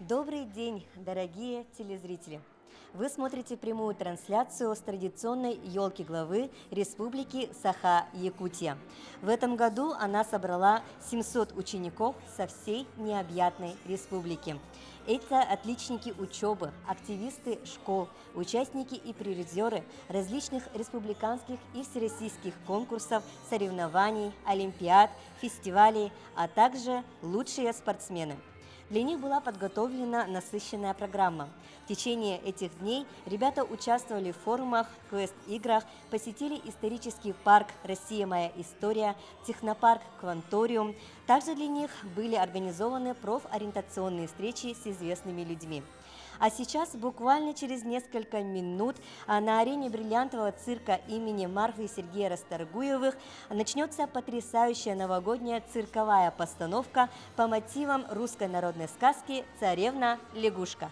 Добрый день, дорогие телезрители! Вы смотрите прямую трансляцию с традиционной елки главы Республики Саха-Якутия. В этом году она собрала 700 учеников со всей необъятной республики. Это отличники учебы, активисты школ, участники и призеры различных республиканских и всероссийских конкурсов, соревнований, олимпиад, фестивалей, а также лучшие спортсмены. Для них была подготовлена насыщенная программа. В течение этих дней ребята участвовали в форумах, квест-играх, посетили исторический парк «Россия. Моя история», технопарк «Кванториум». Также для них были организованы профориентационные встречи с известными людьми. А сейчас, буквально через несколько минут, на арене бриллиантового цирка имени Марфы и Сергея Расторгуевых начнется потрясающая новогодняя цирковая постановка по мотивам русской народной сказки «Царевна-лягушка».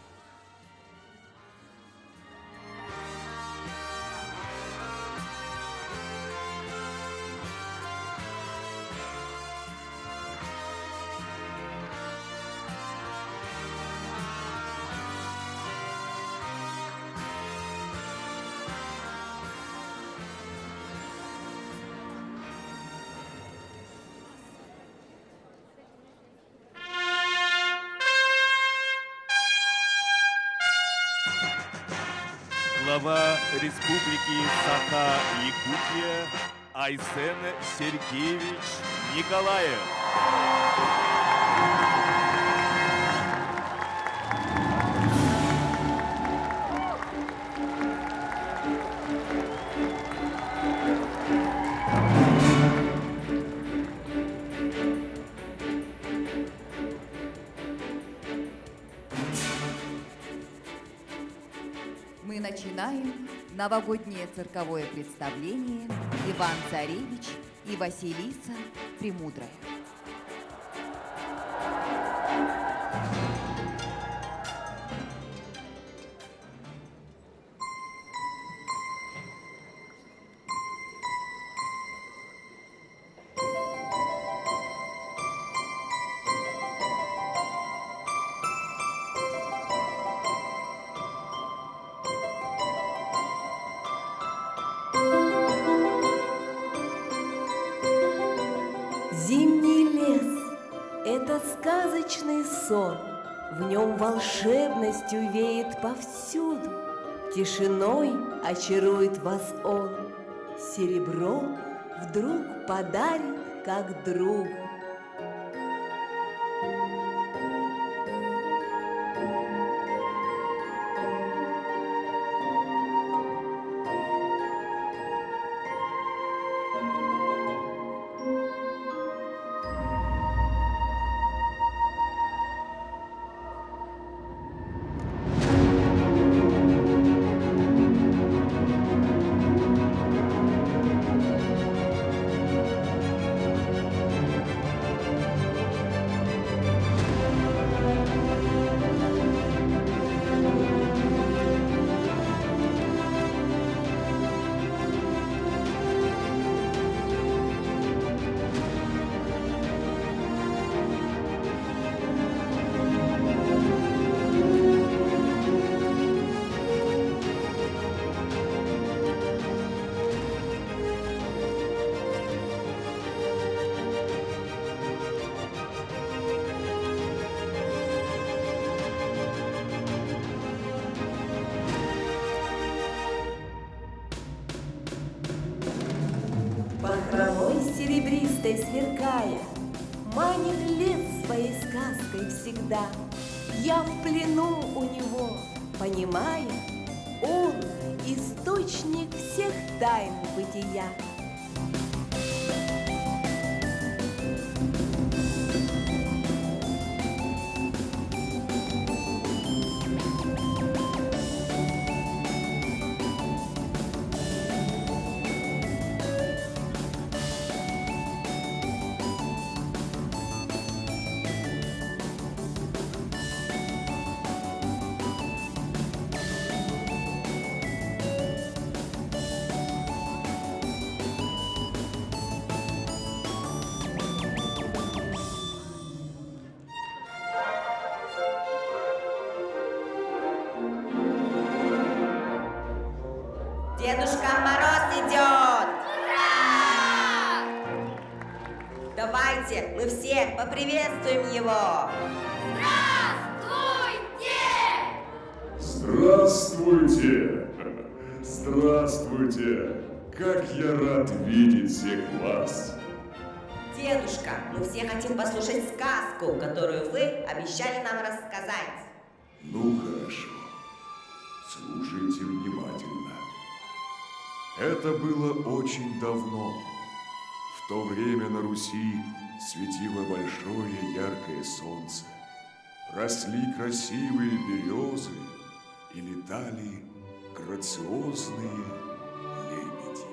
Глава Республики Саха-Якутия Айсен Сергеевич Николаев. Мы начинаем новогоднее цирковое представление «Иван Царевич и Василиса Премудрая». Зимний лес – это сказочный сон, В нем волшебностью веет повсюду, Тишиной очарует вас он, Серебро вдруг подарит, как другу. Бахромой серебристой сверкая, Манит лес своей сказкой всегда. Я в плену у него, понимая, Он источник всех тайн бытия. Дедушка Мороз идет! Ура! Давайте мы все поприветствуем его! Здравствуйте! Здравствуйте! Здравствуйте! Как я рад видеть всех вас! Дедушка, мы все хотим послушать сказку, которую вы обещали нам рассказать. Ну хорошо, слушайте внимательно. Это было очень давно. В то время на Руси светило большое яркое солнце. Росли красивые березы и летали грациозные лебеди.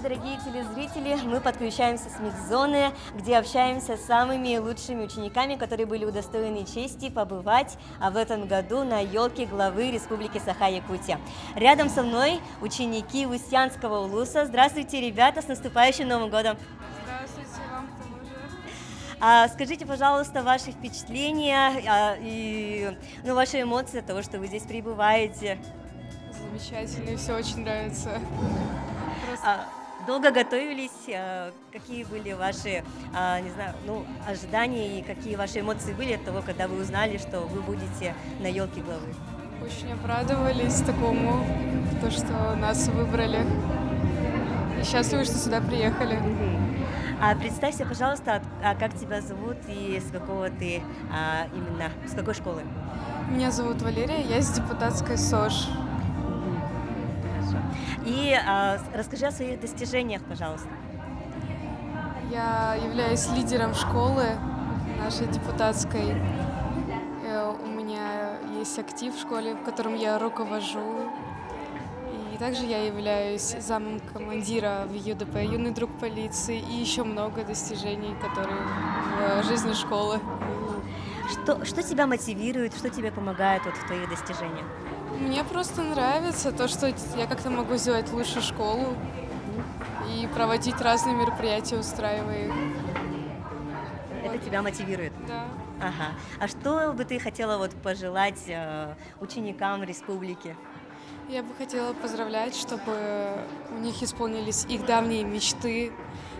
Здравствуйте, дорогие телезрители! Мы подключаемся с микс-зоны, где общаемся с самыми лучшими учениками, которые были удостоены чести побывать в этом году на елке главы Республики Саха-Якутия. Рядом со мной ученики Устьянского улуса. Здравствуйте, ребята, с наступающим Новым годом! Здравствуйте, вам тоже. Скажите, пожалуйста, ваши впечатления и ваши эмоции от того, что вы здесь пребываете. Замечательно, все очень нравится. Просто Долго готовились? Какие были ваши, не знаю, ну, ожидания и какие ваши эмоции были от того, когда вы узнали, что вы будете на елке главы? Очень обрадовались такому, то, что нас выбрали. И счастливы, что сюда приехали. А представься, пожалуйста, как тебя зовут и с какого ты, именно, с какой школы? Меня зовут Валерия, я из депутатской СОЖ. Хорошо. И расскажи о своих достижениях, пожалуйста. Я являюсь лидером школы нашей депутатской. У меня есть актив в школе, в котором я руковожу. И также я являюсь замом командира в ЮДП, юный друг полиции, и еще много достижений, которые в жизни школы. Что тебя мотивирует, что тебе помогает в твоих достижениях? Мне просто нравится то, что я как-то могу сделать лучше школу и проводить разные мероприятия, устраивая их. Это тебя мотивирует? Да. Ага. А что бы ты хотела пожелать ученикам республики? Я бы хотела поздравлять, чтобы у них исполнились их давние мечты,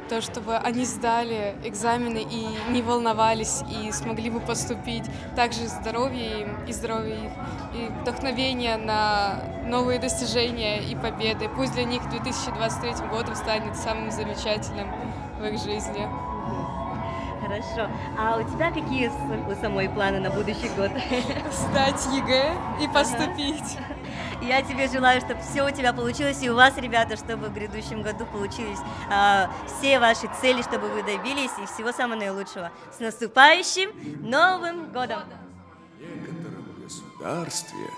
то, чтобы они сдали экзамены и не волновались, и смогли бы поступить. Также здоровье им и здоровье их, и вдохновение на новые достижения и победы. Пусть для них 2023 годом станет самым замечательным в их жизни. Хорошо. А у тебя какие у самой планы на будущий год? Сдать ЕГЭ и поступить. Я тебе желаю, чтобы все у тебя получилось, и у вас, ребята, чтобы в грядущем году получились все ваши цели, чтобы вы добились, и всего самого наилучшего. С наступающим Новым годом! В некотором государстве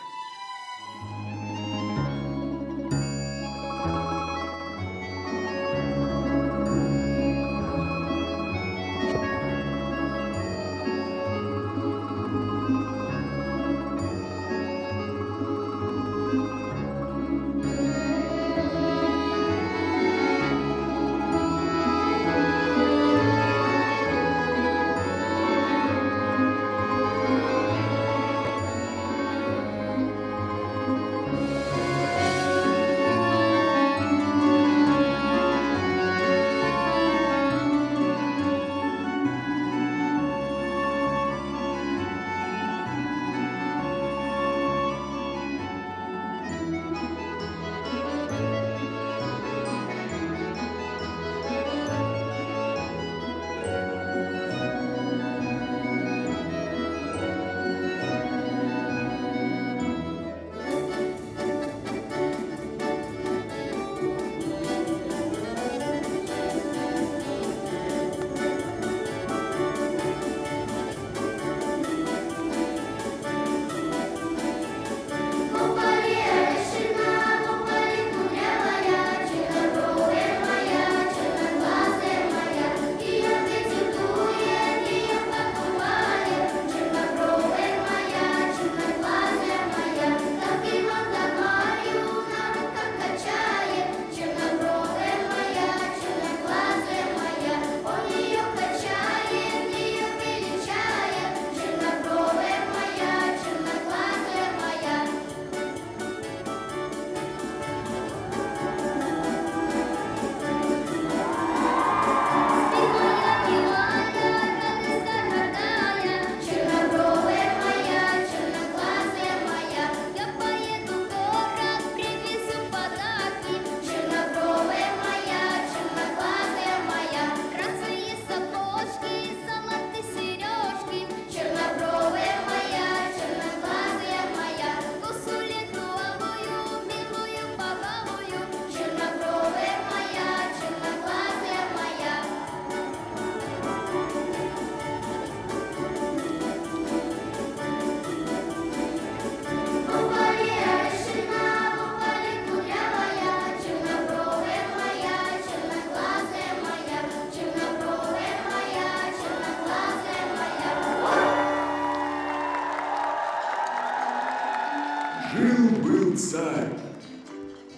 Жил-был царь.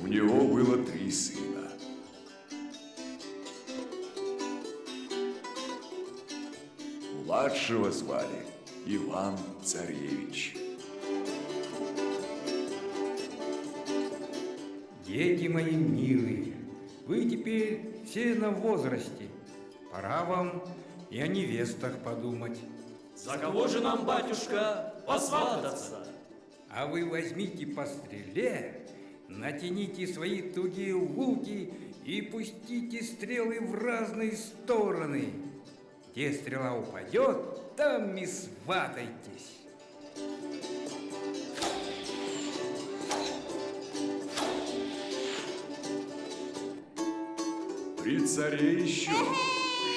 У него было три сына. Младшего звали Иван Царевич. Дети мои милые, вы теперь все на возрасте. Пора вам и о невестах подумать. За кого же нам, батюшка, посвататься? А вы возьмите по стреле, натяните свои тугие луки и пустите стрелы в разные стороны. Где стрела упадет, там и сватайтесь. При царе еще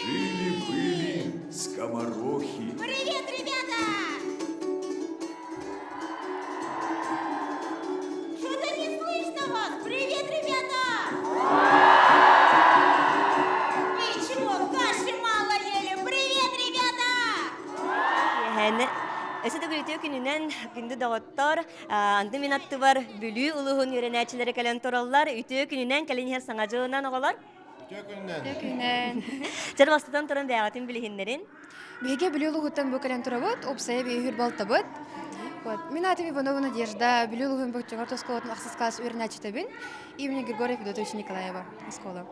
жили-были скоморохи. Привет, ребята! Что-то не слышно вас! Привет, ребята! Вы чего, каши мало ели? Привет, ребята! Өссө төгүл үтүө күнүнэн күндү доҕоттор, анды мин аттыбар Бүлүү улууһун үөрэнээччилэрэ кэлэн тураллар. Үтүө күнүнэн кэлин иһэр саҥа дьылынан оҕолор. Үтүө күнүнэн. Үтүө күнүнэн. Чэр бастатан туран бэйэҕитин билиһиннэрин. Биһиги Бүлүү улууһуттан бу кэлэн турабыт, уопсайа биһиги балтабыт. Вот. Мин аатым Иванова Надежда, Бүлүү улууһун Бөкчөҥөр оскуолатын ахсыс класс үөрэнээччитэбин. Имени Григория Федотовича Николаева оскуола.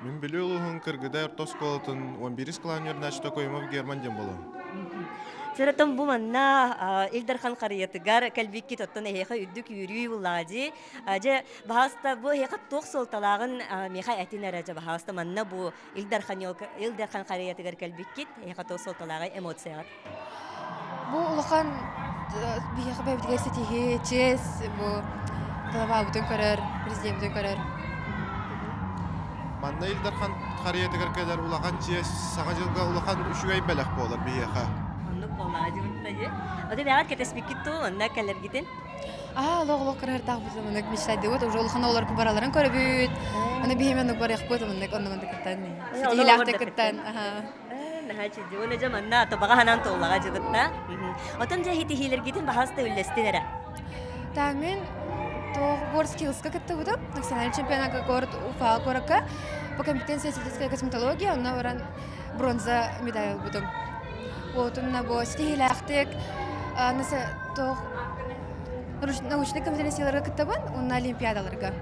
Мин Бүлүү улууһун Кыргыдай орто оскуолатын 11 кылаан үөрэнээччитэ Окоемов Герман диэн буолуом. Сырытым бу манна Ил Дархан харыйатыгар кэлбиккит оттон эһиэхэ үрдүк үөрүү буллаҕа дии. Дьэ, баһаалыста бу эһиэхэ туох суолталааҕын миэхэ этин эрэ дьэ баһаалыста манна бу Ил Дархан Ил Дархан харыйатыгар кэлбиккит эһиэхэ туох суолталааҕый эмоцияҕыт? Бу улахан биһиэхэ бэйэбитигэр ситиһии, чиэс, бу главабытын көрөр, президеммитин көрөр. Манна Ил Дархан харыйатыгар кэлэр улахан чиэс, Саҥа дьылга улахан үчүгэй бэлэх буолар биһиэхэ. Оннук буоллаҕа дьыбытта дии. Ону бэҕэр кэтэспиккит дуу, онно кэлэргитин? Аа, олох олох кырыһыртаахпыт маннык мечтайдыбыт, уже улахан оҕолор бараларын көрөбүт. Аны биһиэм оннук барыахпыт, маннык оннук кыттан. Ситиһиилээхтик кыттан. Наһаа чүдү. Уонна дьэ манна табаҕа ханан туоллаҕа дьыбытта. Отон дьэ итиһиилэргитин баһаста үллэстин эрэ. Та мин туох WorldSkills-ка кыттыбытым. Национальный чемпионатка город Уфа куоракка по компетенции эстетическая косметология, онно баран бронза медаль ылбытым. Вот, онно бу ситиһиилээхтик туох научный конференцияларга кыттабын, уонна олимпиадаларга.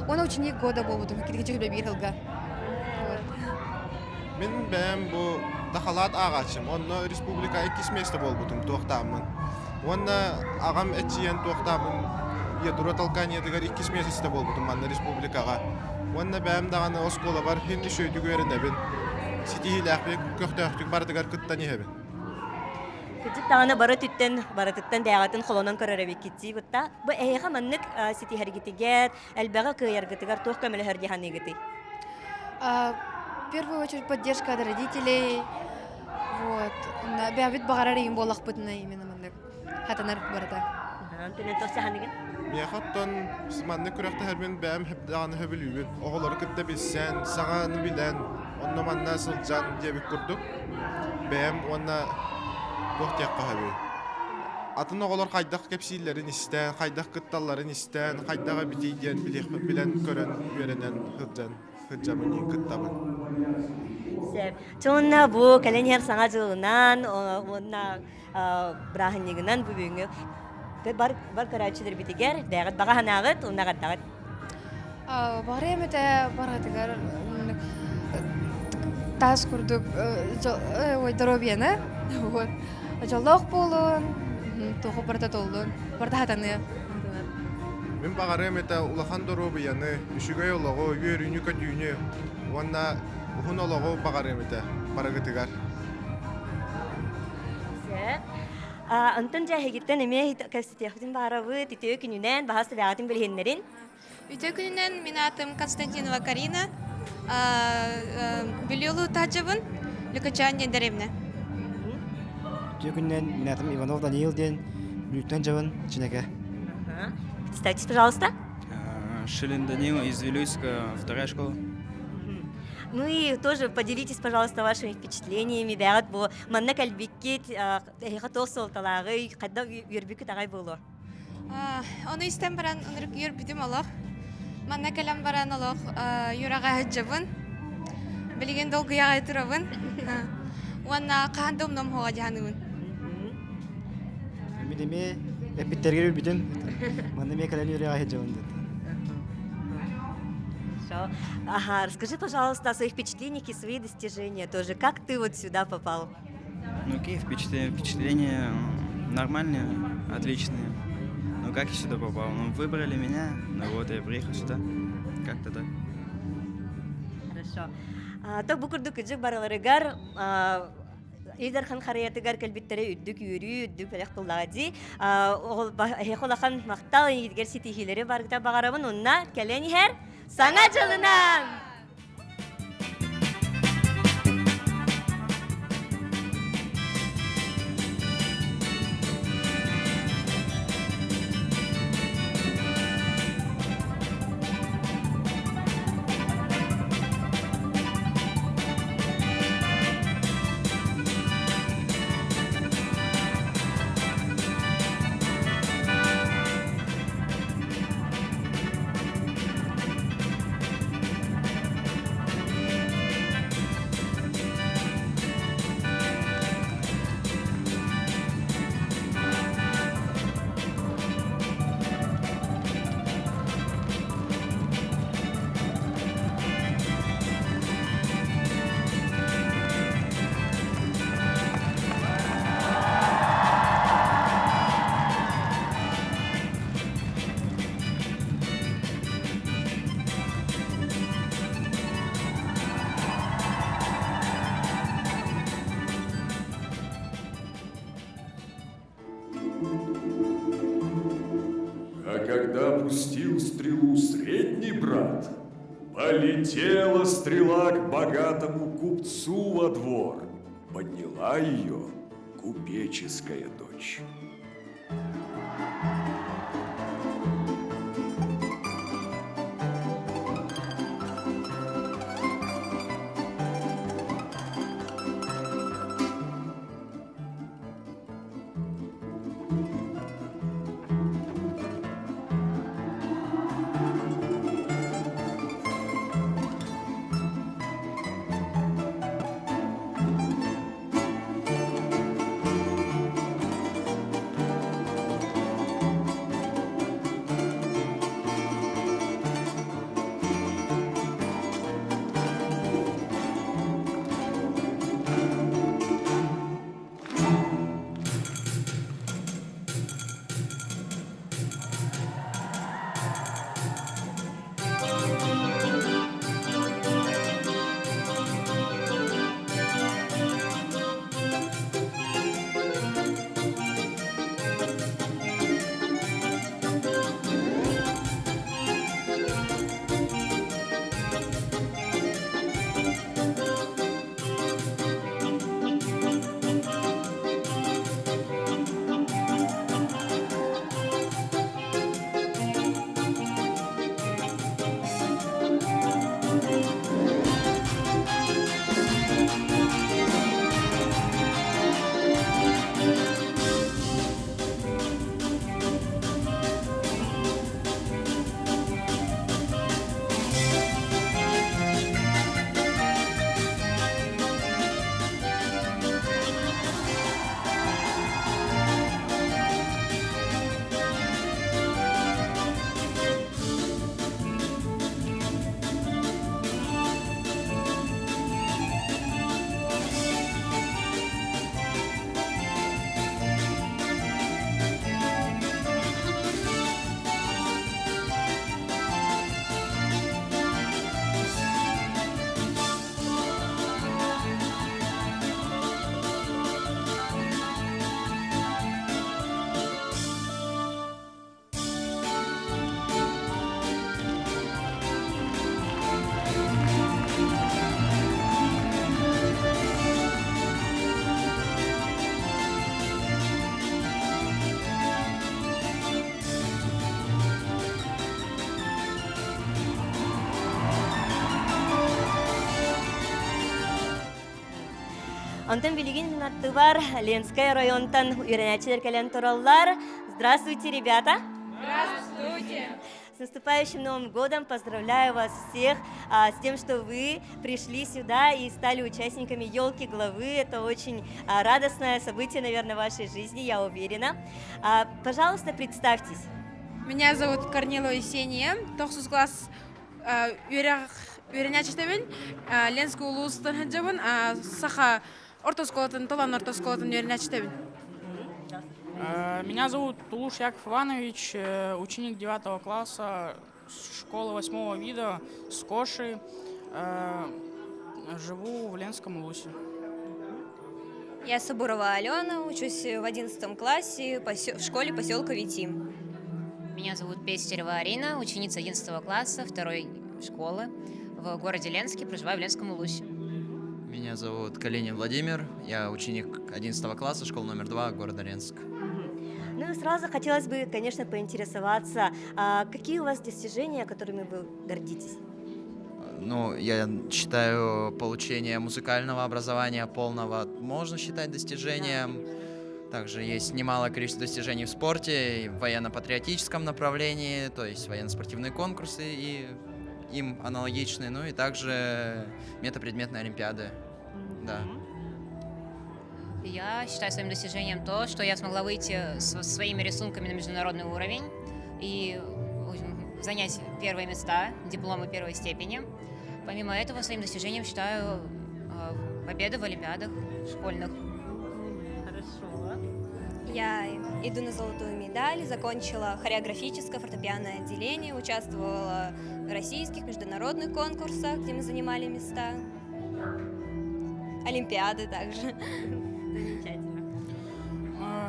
Уонна ученик года буолбутум, киргичи биир сылга. Мин бэйэм бу дахалаат ааҕааччым, онно республика иккис миэстэ буолбутум туохтааммын. Уонна аҕам эчийэн туохтаабын ядро толканиетыгар иккис миэстэситэ буолбутум манна республикаҕа. Уонна бэйэм даҕаны оскуолабар хин үчүгэйдик үөрэнэбин, ситиһиилээхпин, көхтөөхтүк барытыгар кыттан иһэбин. Кырдьык даҕаны бары өттүттэн барытыттан бэйэҕитин холонон көрөр эбиккит бытта. Бу эһиэхэ маннык ситиһэргитигэр, элбэҕи кыайаргытыгар туох көмөлөһөр дии саныыгытый? В первую очередь поддержка от родителей. Вот. Бэйэбит баҕарар иин буоллахпытына именно маннык хатанар барыта. Антон туох саһаныгын? Миэхэ оттон маннык күрэхтэһэрбин бэйэм даҕаны сөбүлүүбүн. Оҕолору кытта билсэн, саҥаны билэн, онно-манна сылдьан диэбит курдук бэйэм уонна туох диэххэ сөбүй? Атын оҕолор хайдах кэпсииллэрин истэн, хайдах кытталларын истэн, хайдах эбитий диэн билиэхпин билэн, көрөн, үөрэнэн сылдьан сылдьабын кыттабын. Сөп. Чонна бу кэлэн иһэр саҥа дьылынан уонна бырааһынньыгынан бүгүҥҥү бар бар көрөөччүлэрбитигэр бэйэҕит баҕа санааҕыт уонна эҕэрдэҕит. Баҕарыам этэ барытыгар таас курдук ой доруобуйаны вот дьоллоох буолун туоху барыта толлун барыта хатаныа Мин баҕарыам этэ улахан доруобуйаны, үчүгэй олоҕу, үөрүүнү-көтүүнү уонна уһун олоҕу баҕарыам этэ барыгытыгар. Онтон дьэ эһигиттэн эмиэ кэпсэтиэхпитин баарабыт үтүө күнүнэн баһаас бэҕэтин билиһиннэрин. Үтүө күнүнэн мин аатым Константинова Карина. Бүлүү Таджабын, Лүкөчөөн диэн дэриэбинэ. Үтүө күнүнэн мин аатым Иванов Даниил диэн Бүлүүттэн дьабын Чинэкэ. Представьтесь, пожалуйста. Шилин Данила из Вилюйска, вторая школа. Ну и тоже поделитесь, пожалуйста, вашими впечатлениями. Бэҕэт бу манна кэлбиккит, эһиэхэ туох суолталааҕый, хайдах үөрбүккүт аҕай буолуо? Ону истэн баран ынырык үөрбүтүм олох. Манна кэлэн баран олох үөрэҕэ сылдьабын. Билигин долгуйаҕа турабын. Уонна хаһан да умнуом суоҕа дьаһаныбын. Мин эмиэ эппиттэргэр үөрбүтүм. Манна эмиэ кэлэн үөрэҕэ сылдьабын диэн. Хорошо. Ага, расскажи, пожалуйста, о своих впечатлениях и свои достижения тоже. Как ты вот сюда попал? Ну, какие впечатления? Впечатления нормальные, отличные. Ну, как я сюда попал? Ну, выбрали меня, ну вот я приехал сюда. Как-то так. Хорошо. То бу курдук кыдьык барыларыгар Ил Дархан харыйатыгар кэлбиттэрэ үрдүк үөрүү, үрдүк бэлэх тыллаҕа дии. Эһиэхэ улахан махтал инигитигэр ситиһиилэри барыта баҕарабын уонна кэлэн иһэр Саҥа дьылынан! А когда пустил стрелу средний брат, полетела стрела к богатому купцу во двор. Подняла ее купеческая дочь. Онтон билигин мин аттыбар Ленскэй районтан үөрэнээччилэр кэлэн тураллар. Здравствуйте, ребята! Здравствуйте! С наступающим Новым годом! Поздравляю вас всех с тем, что вы пришли сюда и стали участниками елки главы. Это очень радостное событие, наверное, в вашей жизни, я уверена. Пожалуйста, представьтесь. Меня зовут Корнилова Есения, тохсус класс үөрэнээччитэбин, Ленскэй улуустан сылдьабын, Саха орто оскуолатын, Толоон орто оскуолатын үөрэнээччитэбин. Меня зовут Тулуш Яков Иванович, ученик 9 класса школы 8 вида с Коши. Живу в Ленском Улусе. Я Сабурова Алена, учусь в 11 классе в школе поселка Витим. Меня зовут Пестерева Арина, ученица 11 класса второй школы в городе Ленске, проживаю в Ленском Улусе. Меня зовут Калинин Владимир, я ученик 11 класса школы номер 2 города Ленск. Ну и сразу хотелось бы, конечно, поинтересоваться, а какие у вас достижения, которыми вы гордитесь? Ну, я считаю, получение музыкального образования полного можно считать достижением. Также есть немалое количество достижений в спорте, и в военно-патриотическом направлении, то есть военно-спортивные конкурсы и им аналогичные, ну и также метапредметные олимпиады. Да. Я считаю своим достижением то, что я смогла выйти со своими рисунками на международный уровень и занять первые места, дипломы первой степени. Помимо этого, своим достижением считаю победы в олимпиадах школьных. Хорошо. Я иду на золотую медаль, закончила хореографическое фортепианное отделение, участвовала в российских, международных конкурсах, где мы занимали места. Олимпиады также. Замечательно.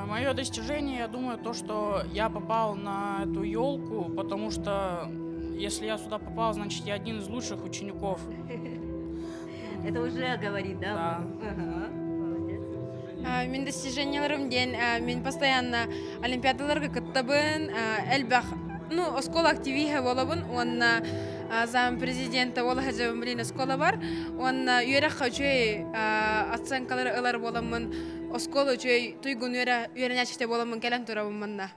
Мое достижение, я думаю, то, что я попал на эту елку, потому что если я сюда попал, значит, я один из лучших учеников. Это уже говорит, да? Да. Ага. Молодец. Мин достижениеларым диэн мин постоянно олимпиадаларга кыттабын, элбэх, ну, оскуола активиһа буолабын, уонна зам президента буола сылдьабын билигин оскуолабар, уонна үөрэххэ үчүгэй оценкалары ылар буоламмын, оскуола үчүгэй туйгун үөрэнээччитэ буоламмын кэлэн турабын манна.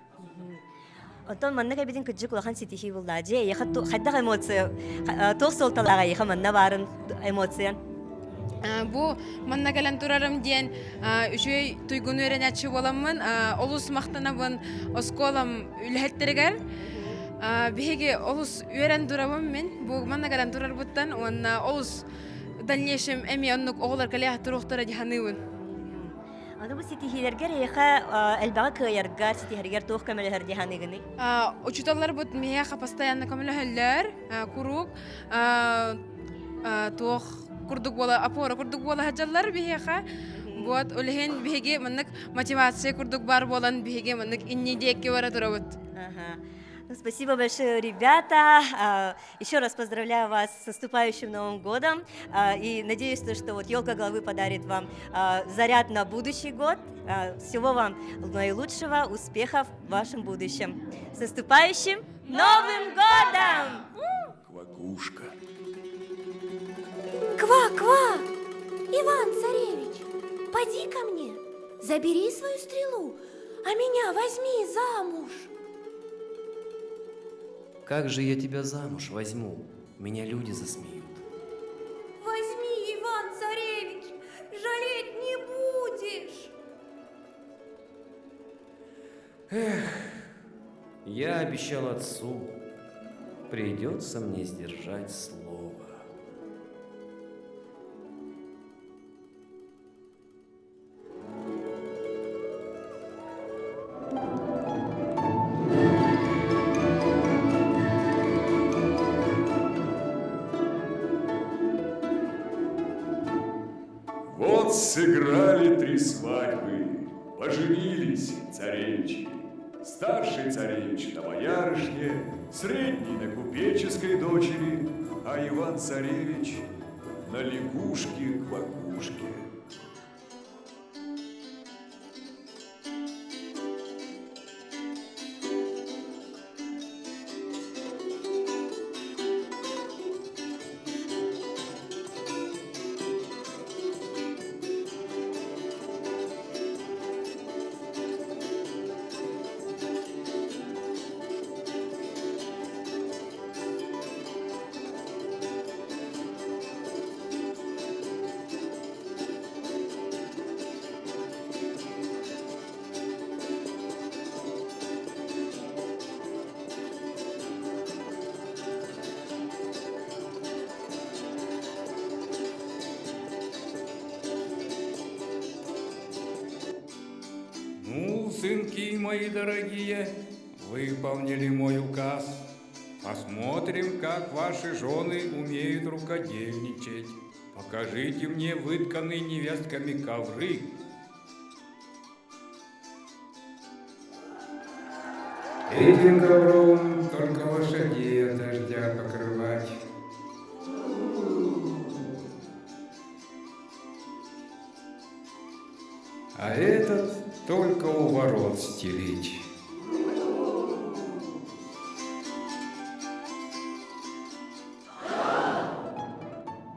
Оттон манна кэлбитиҥ кырдьык улахан ситиһии буолла. Дьэ, эйиэхэ хайдах эмоция, туох суолталаах эйиэхэ манна баарын эмоциян? Бу манна кэлэн турарым диэн үчүгэй туйгун үөрэнээччи буоламмын олус махтанабын оскуолам үлэһиттэригэр. Биһиги олус үөрэн турабын мин бу манна кэлэн турарбыттан уонна олус дальнейшем эмиэ оннук оҕолор кэлиэх туруохтара дии саныыбын. Аны бу ситиһиилэргэр эйиэхэ элбэҕи кыайарга, ситиһэргэр туох көмөлөһөр дии саныыгыный? Учууталларбыт миэхэ постоянно көмөлөһөллөр, куруук туох курдук буола, опора курдук буола сылдьаллар биһиэхэ. Вот, ол иһин биһиги маннык мотивация курдук бар буолан биһиги маннык инни диэки бара турабыт. Ага. Ну, спасибо большое, ребята. Еще раз поздравляю вас с наступающим Новым годом. И надеюсь, то, что вот елка главы подарит вам заряд на будущий год. Всего вам наилучшего, успехов в вашем будущем. С наступающим Новым годом! Квакушка. Ква-ква! Иван-царевич, поди ко мне, забери свою стрелу, а меня возьми замуж. Как же я тебя замуж возьму? Меня люди засмеют. Возьми, Иван-царевич, жалеть не будешь. Эх, я обещал отцу, придется мне сдержать слово. Вот сыграли три свадьбы, поженились царевичи. Старший царевич на боярышне, средний на купеческой дочери, а Иван-царевич на лягушке-квакушке. сынки мои дорогие, выполнили мой указ. Посмотрим, как ваши жены умеют рукодельничать. Покажите мне вытканные невестками ковры. Этим ковром только лошадей от дождя покрывать. А этот только у ворот стелить.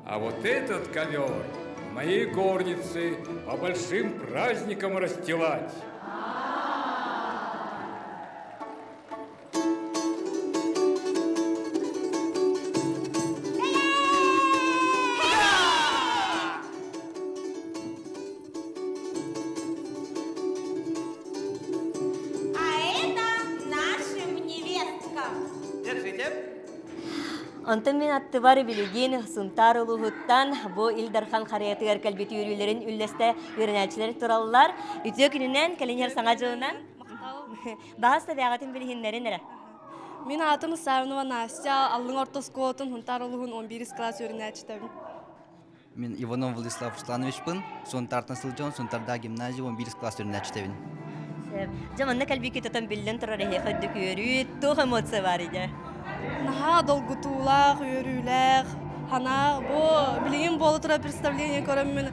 А вот этот ковер в моей горнице по большим праздникам расстилать. А это нашим невесткам. Держите. Онтон мин аттыбар билигин Сунтаар улууһуттан бу Ил Дархан харыйатыгар кэлбит үөрүүлэрин үллэстэ үөрэнээччилэр тураллар. Үтүө күнүнэн, кэлин саҥа дьылынан. Баһас табиаҕатын билиһиннэрин эрэ. Мин аатым Савинова Настя, Аллыҥ орто оскуолатын Сунтаар улууһун 11 класс үөрэнээччитэбин. Мин Иванов Владислав Руслановичпын, Сунтаартан сылдьан Сунтарда гимназия 11 класс үөрэнээччитэбин. Дьэ манна кэлбиккит отон биллэн турар эһиэхэ үрдүк үөрүү, туох эмоция бар идэ? Наһаа долгутуулаах, үөрүүлээх, ханаа бу билигин буола турар представление көрөммүн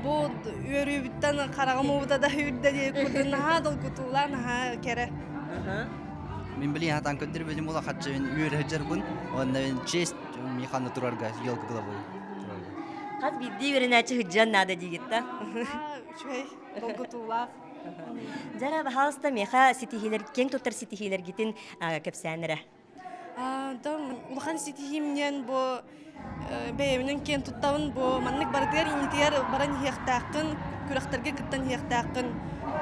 бу үөрүүбүттэн хараҕым уута да үрдэ диye курдук наһаа долгутуулаах, наһаа кэрэ. Мин билигин хатан көрдөрбүтүм улахаччы мин үөрэ сылдьарбын, уонна мин честь миханы турарга елка головой. Хас биирдии үөрэнээччи сылдьыан наада диигит да? Үчүгэй, долгутуулаах. Дьара, баһаалыста миэхэ ситиһиилэр, киэҥ туттар ситиһиилэргитин кэпсээн эрэ. Улахан ситиһиим диэн бу бэйэбинэн киэн туттабын бу маннык барытыгар иннитигэр баран иһиэхтээххин, күрэхтэргэ кыттан иһиэхтээххин.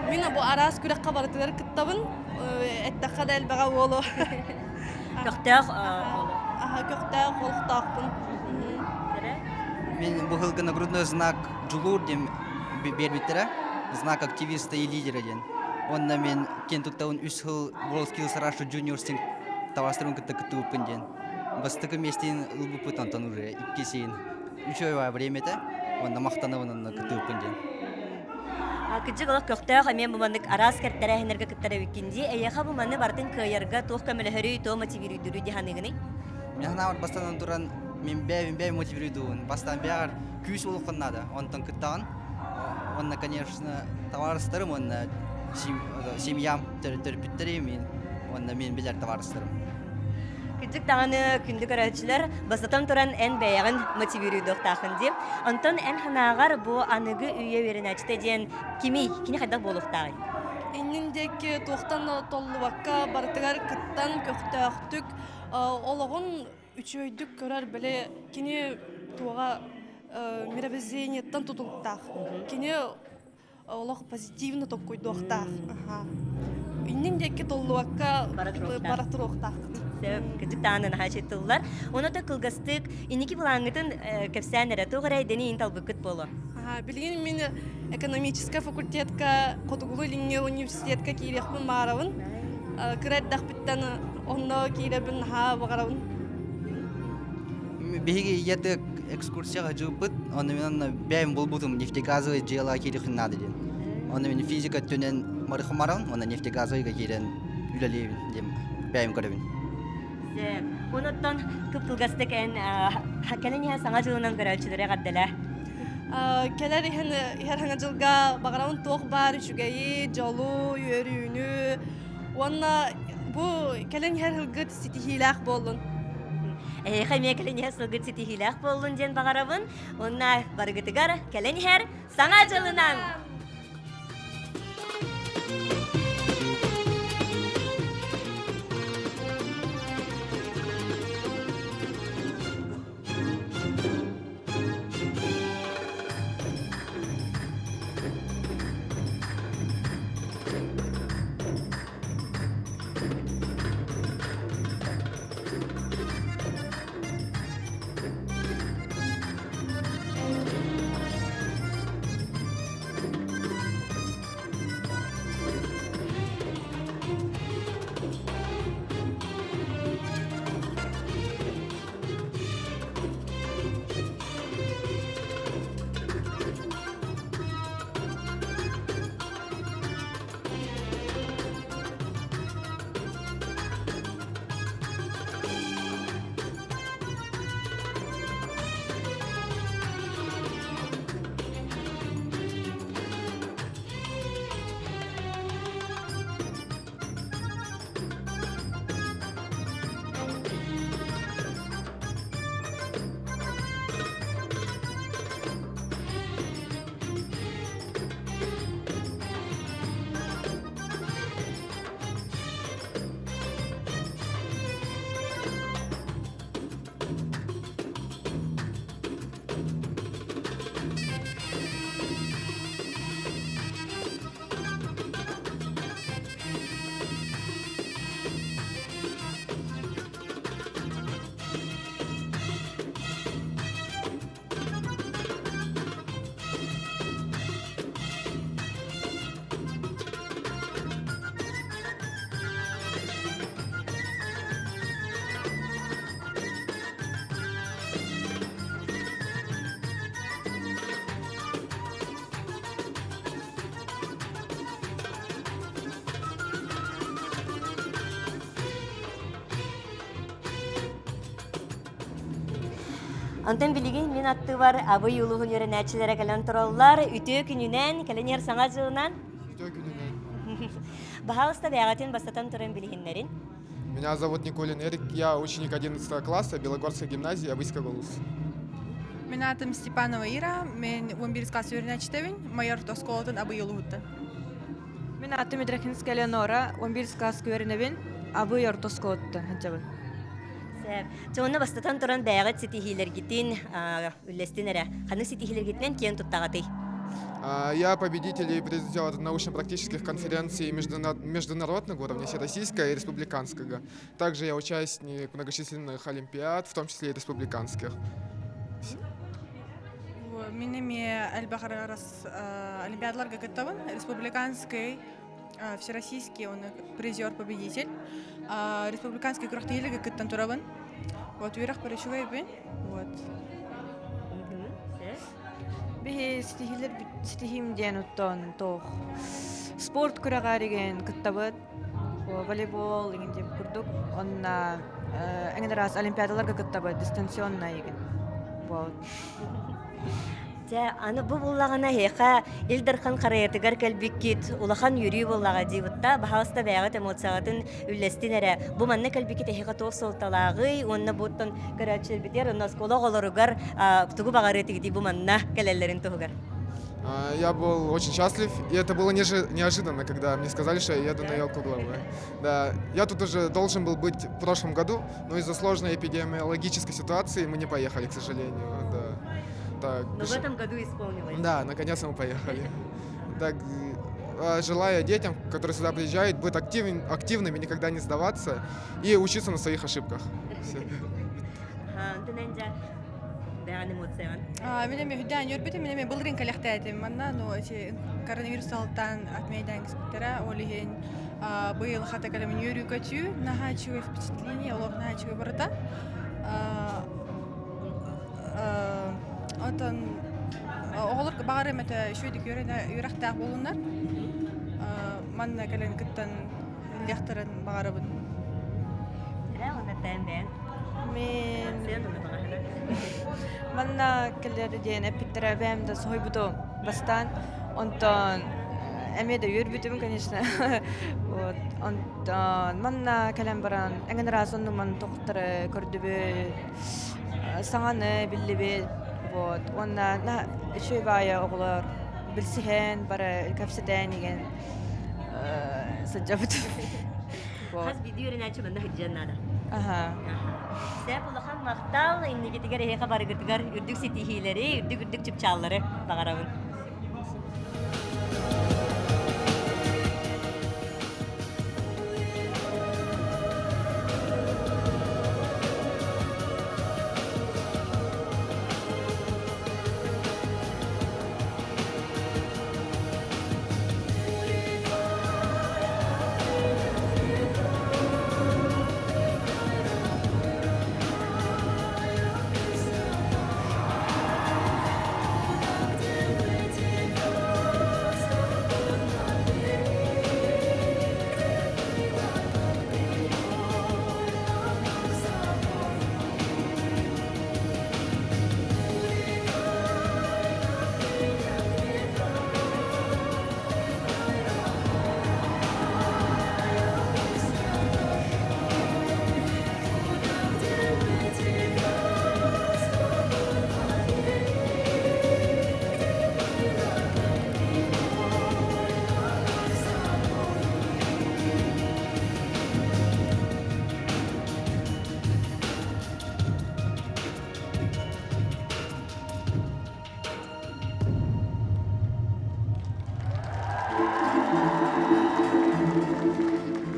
Мин бу араас күрэххэ барытыгар кыттабын, эттэххэ да элбэҕэ буолуо. Көхтөөх Аха, көхтөөх олохтоохпун. Мин бу сылга нагрудной знак Дьулуур диэн биэрбиттэрэ. Знак активиста и лидера диэн. Уонна мен киэн туттабын үс сыл WorldSkills Russia Juniors диэн табаастарбын кытта кыттыбыппын диэн. Бастакы миэстин ылбыппыт онтон уже иккисин үчүгэй время этэ. Уонна махтанабын онно кыттыбыппын диэн. Кыдьык олох көхтөөх эмиэ бу маннык араас кэртэрээһиннэргэ кыттар эбиккин дии. Эйиэхэ бу маны барытын кыайарга туох көмөлөһөрүй, туох мотивируйдуруй дии саныыгыный? Мин санаабар бастатан туран мин бэйэбин бэйэм мотивируйдуубун. Бастаан бэйэҕэр күүс улахан наада. Онтон кыттаҕын. Уонна, конечно, табаарыстарым уонна семьям төрөппүттэрим мин уонна мин билэр табаарыстарым. Кырдьык даҕаны күндү көрөөччүлэр, бастатан туран эн бэйэҕин мотивируйдуохтааххын дии. Онтон эн санааҕар бу аныгы үйэ үөрэнээччитэ диэн кимий? Кини хайдах буолуохтааҕый? Иннин диэки туохтан да толлубакка барытыгар кыттан көхтөөхтүк олоҕун үчүгэйдик көрөр били кини туоҕа мировоззрениеттан тутулуктаах. Кини олох позитивно толкуйдуохтаах. Иннин диэки толлубакка бара туруохтааххыт. Сөп, кырдьык даҕаны наһаа тыллар. Ону да кылгастык инники былааҥҥытын кэпсээн эрэ, туох эрэ идэни иин талбыккыт буолуо. Билигин мин экономическай факультетка Хотугулуу-Илиҥҥи университетка киириэхпин баҕарабын. Кыра эрдэхпиттэн онно киирэбин наһаа баҕарабын. Биһиги ийэтик экскурсияҕа дьылбыт, онно мин онно бэйэм булбутум нефтегазовый дьыала киириэххин наада диэн. Онно мин физика өттүнэн марыхымаран, уонна нефтегазовыйга киирэн үлэлиибин диэн бэйэм көрөбүн. Сөп. Онуттан кып-кылгастык эн кэлэн иһэн саҥа дьылынан көрөөччүлэри эҕэрдэлээ. Кэлэр иһэн иһэр саҥа дьылга баҕарабын туох баар үчүгэйи, дьолу, үөрүүнү уонна бу кэлэн иһэр сылгыт ситиһиилээх буоллун. Эһиэхэ эмиэ кэлэн иһэр сылгыт ситиһиилээх буоллун диэн баҕарабын. Уонна барыгытыгар кэлэн иһэр Саҥа дьылынан! Онтон билигин мин аттыбар Абый улууһун үөрэнээччилэрэ кэлэн тураллар. Үтүө күнүнэн, кэлэн иһэр саҥа дьылынан. Үтүө күнүнэн. Баһаалыста бэйэҕитин бастатан туран билиһиннэрин. Меня зовут Николин Эрик, я ученик 11 класса Белогорской гимназии Абыйского УЛУС. Мин аатым Степанова Ира, мен 11 класс үөрэнээччитэбин, майор оскуолатын Абый улууһуттан. Мин аатым Идрахинская Леонора, 11 класс үөрэнэбин, Абый орто оскуолаттан сылдьабын. Сөп. Дьэ, онно бастатан туран бэйэҕит ситиһиилэргитин үллэстин эрэ. Ханнык ситиһиилэргитинэн киэн туттаҕытый? Я победитель и призер научно-практических конференций международного уровня, всероссийского и республиканского. Также я участник многочисленных олимпиад, в том числе и республиканских. Мин эмиэ элбэх олимпиадаларга кыттабын. Республиканский, всероссийский он призер-победитель. Республиканский күрэхтэһиилэргэ кыттан турабын. Вот үөрэх үчүгэйбин. Вот. Биһи ситиһиилэр ситиһиим диэн оттон туох спорт күрэҕэр игин кыттабыт. Волейбол игин диэн курдук. Онна эҥин араас олимпиадаларга кыттабыт дистанционно игин. Вот. Дьэ, аны бу буллаҕына эһиэхэ Ил Дархан харайатыгар кэлбиккит улахан үөрүү буоллаҕа диибитта. Баһаалыста бэйэҕит эмоцияҕытын үллэстин эрэ. Бу манна кэлбиккит эһиэхэ туох суолталааҕый уонна буттан көрөөччүлэрбитигэр уонна оскуола оҕолоругар тугу баҕарыа этигитий бу манна кэлэллэрин туһугар? Я был очень счастлив, и это было неожиданно, когда мне сказали, что я еду на елку главы. Да, я тут уже должен был быть в прошлом году, но из-за сложной эпидемиологической ситуации мы не поехали, к сожалению. Да. Так, Но в этом году исполнилось. Да, наконец-то мы поехали. Так, желаю детям, которые сюда приезжают, быть активными, никогда не сдаваться и учиться на своих ошибках. Всё. Мин эмиэ үрдээн үөрбүтүм, мин эмиэ былырыын кэлэхтээтим. Манна ну эти коронавирус салтан отмейдаан киспиттэрэ, ол иһин быйыл хата кэлэмин үөрүү көтүү, наһаа үчүгэй впечатление, олох наһаа үчүгэй барыта. Онтон оҕолор баҕар эмэтэ үчүгэйдик үөрэхтээх буолуннар. Манна кэлэн кыттан ыллыахтарын баҕарабын. Мен манна кэлэр диэн эппиттэрэ бэйэм да соһуйбутум бастаан. Онтон эмиэ да үөрбүтүм, конечно. Вот. Онтон манна кэлэн баран эҥин араас оннуман тохтары көрдүбүт, саҥаны биллибит. Вот. Уонна үчүгэй баайы оҕолор билсиһэн, бары кэпсэтэн игин сылдьабыт. Хас биирдии үөрэнээччи манна сылдьыан наада. Аха. Сөп улахан махтал инникитигэр эһиэхэ барыгытыгар үрдүк ситиһиилэри, үрдүк-үрдүк чыпчааллары баҕарабын.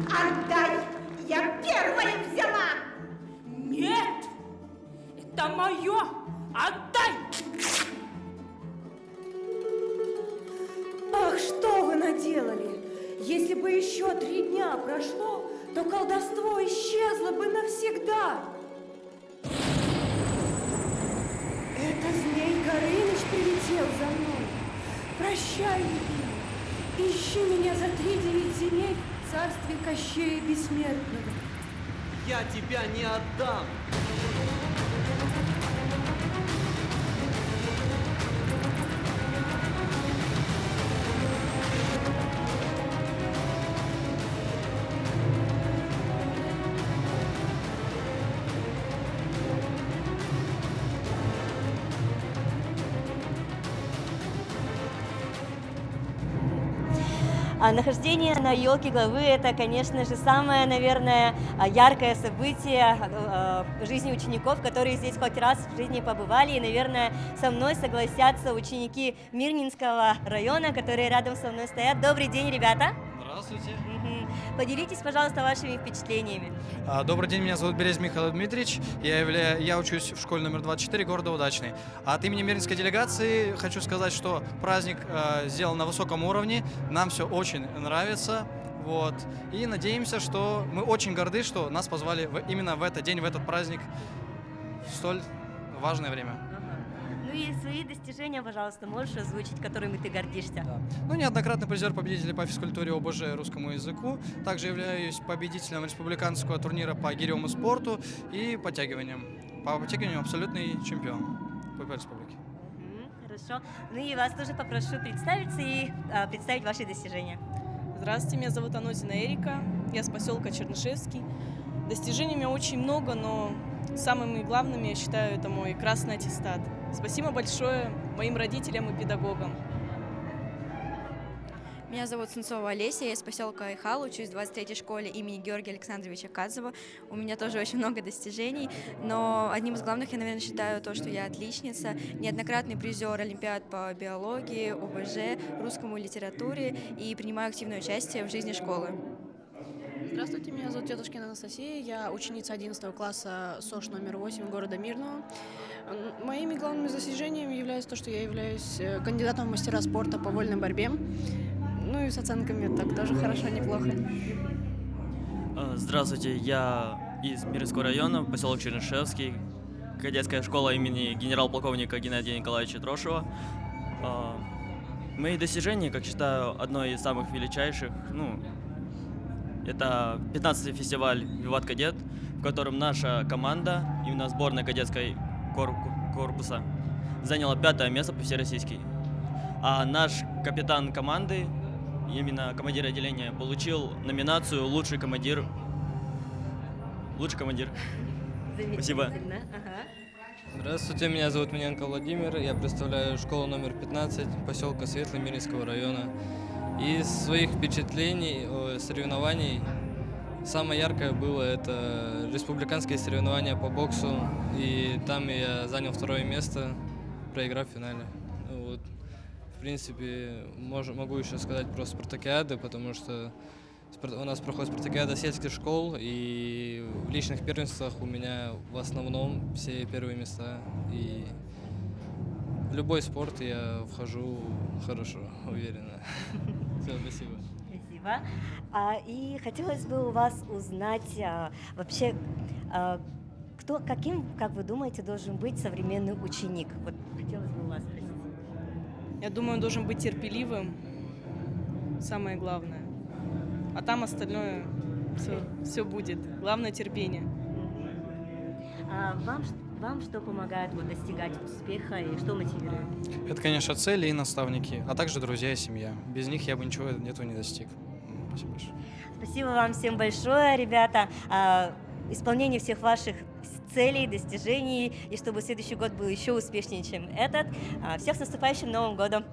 Отдай! Я первая взяла! Нет! Это мое! Отдай! Ах, что вы наделали! Если бы еще три дня прошло, то колдовство исчезло бы навсегда. Это Змей Горыныч прилетел за мной. Прощай, любимый. Ищи меня за тридевять земель в царстве Кощея Бессмертного. Я тебя не отдам! Нахождение на елке главы – это, конечно же, самое, наверное, яркое событие в жизни учеников, которые здесь хоть раз в жизни побывали. И, наверное, со мной согласятся ученики Мирнинского района, которые рядом со мной стоят. Добрый день, ребята! Здравствуйте. Поделитесь, пожалуйста, вашими впечатлениями. Добрый день, меня зовут Берез Михаил Дмитриевич. Я учусь в школе номер 24 города Удачный. От имени Мирнинской делегации хочу сказать, что праздник сделан на высоком уровне. Нам все очень нравится. Вот. И надеемся, что мы очень горды, что нас позвали именно в этот день, в этот праздник, в столь важное время. Ну и свои достижения, пожалуйста, можешь озвучить, которыми ты гордишься? Да. Ну, неоднократный призер победителя по физкультуре ОБЖ русскому языку. Также являюсь победителем республиканского турнира по гиревому спорту и подтягиваниям. По подтягиваниям абсолютный чемпион по республике. Хорошо. Ну и вас тоже попрошу представиться и представить ваши достижения. Здравствуйте, меня зовут Анозина Эрика, я с поселка Чернышевский. Достижений у меня очень много, но самыми главными, я считаю, это мой красный аттестат. Спасибо большое моим родителям и педагогам. Меня зовут Сунцова Олеся, я из поселка Айхал, учусь в 23-й школе имени Георгия Александровича Казова. У меня тоже очень много достижений, но одним из главных я, наверное, считаю то, что я отличница, неоднократный призер олимпиад по биологии, ОБЖ, русскому литературе и принимаю активное участие в жизни школы. Здравствуйте, меня зовут Тетушкина Анастасия, я ученица 11 класса СОШ номер 8 города Мирного. Моими главными достижениями является то, что я являюсь кандидатом в мастера спорта по вольной борьбе. Ну и с оценками так тоже хорошо, неплохо. Здравствуйте, я из Мирнинского района, поселок Чернышевский, кадетская школа имени генерал-полковника Геннадия Николаевича Трошева. Мои достижения, как считаю, одно из самых величайших, ну, это 15-й фестиваль «Виват Кадет», в котором наша команда, именно сборная кадетской корпуса, заняла пятое место по всероссийской. А наш капитан команды, именно командир отделения, получил номинацию «Лучший командир». Лучший командир. Спасибо. Ага. Здравствуйте, меня зовут Миненко Владимир, я представляю школу номер 15 поселка Светлый Мирнинского района. Из своих впечатлений соревнований самое яркое было это республиканские соревнования по боксу, и там я занял второе место, проиграв в финале. Вот. В принципе, могу еще сказать про спартакиады, потому что у нас проходит спартакиада сельских школ, и в личных первенствах у меня в основном все первые места. И в любой спорт я вхожу хорошо, уверенно. Все, спасибо. Спасибо. И хотелось бы у вас узнать вообще, кто, каким, как вы думаете, должен быть современный ученик? Вот хотелось бы у вас спросить. Я думаю, он должен быть терпеливым, самое главное. А там остальное все будет. Главное терпение. А вам что помогает достигать успеха и что мотивирует? Это, конечно, цели и наставники, а также друзья и семья. Без них я бы ничего этого не достиг. Спасибо большое. Спасибо вам всем большое, ребята. Исполнение всех ваших целей, достижений, и чтобы следующий год был еще успешнее, чем этот. Всех с наступающим Новым годом!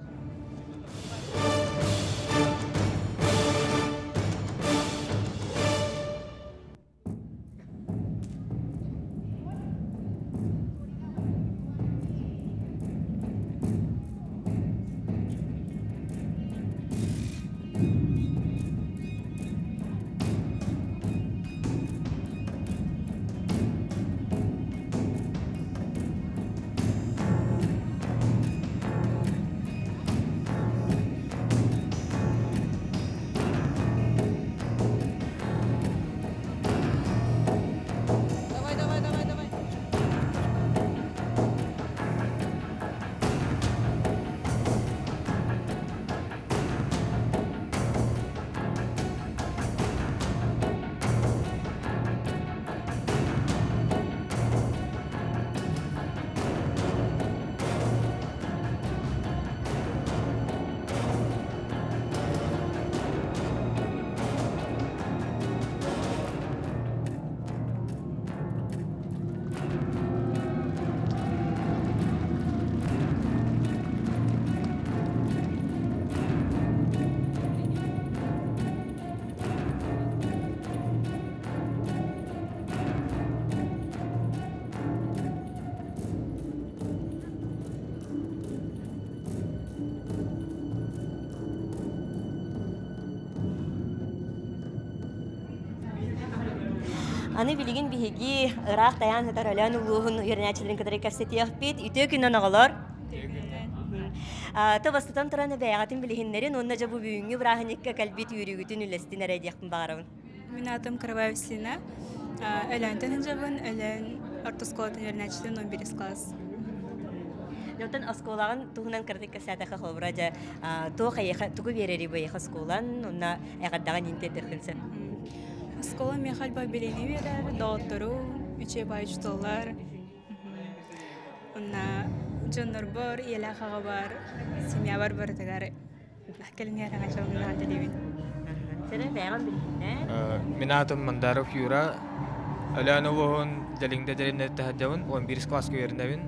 Аны билигин биһиги ыраах тайаан сытар Өлөөн улууһун үөрэнээччилэрин кытары кэпсэтиэхпит. Үтүө күнүнэн оҕолор! То бастатан туран бэйэҕитин билиһиннэрин уонна дьэ бу бүгүҥҥү бырааһынньыкка кэлбит үөрүүгүтүн үллэстин эрэ диэхпин баҕарабын. Мин аатым Караваева Василина. Өлөөнтөн сылдьабын. Өлөөн орто оскуолатын үөрэнээччитин 11 класс. Оттон оскуолаҕын туһунан кыратык кэпсээтэххэ холобура дьэ туох эйиэхэ тугу биэрэрий бу эйиэхэ оскуолан уонна эҕэрдэҕин иинтиэтиэххин сөп. Оскуола миэхэ элбэх билиини биэрэр, доҕоттору, үчүгэй баай учууталлар. Уонна дьоннорбор, ийэлээх аҕабар, семьябар барытыгар кэлин эрэҕэ дьоҥҥо диибин. Сэрэ бэйэҕин билиһиннэ. Мин аатым Мандаров Юра. Өлөөн улууһун Дьэлиҥдэ дэриэбинэтэ таһырдьабын, 11 класска үөрэнэбин.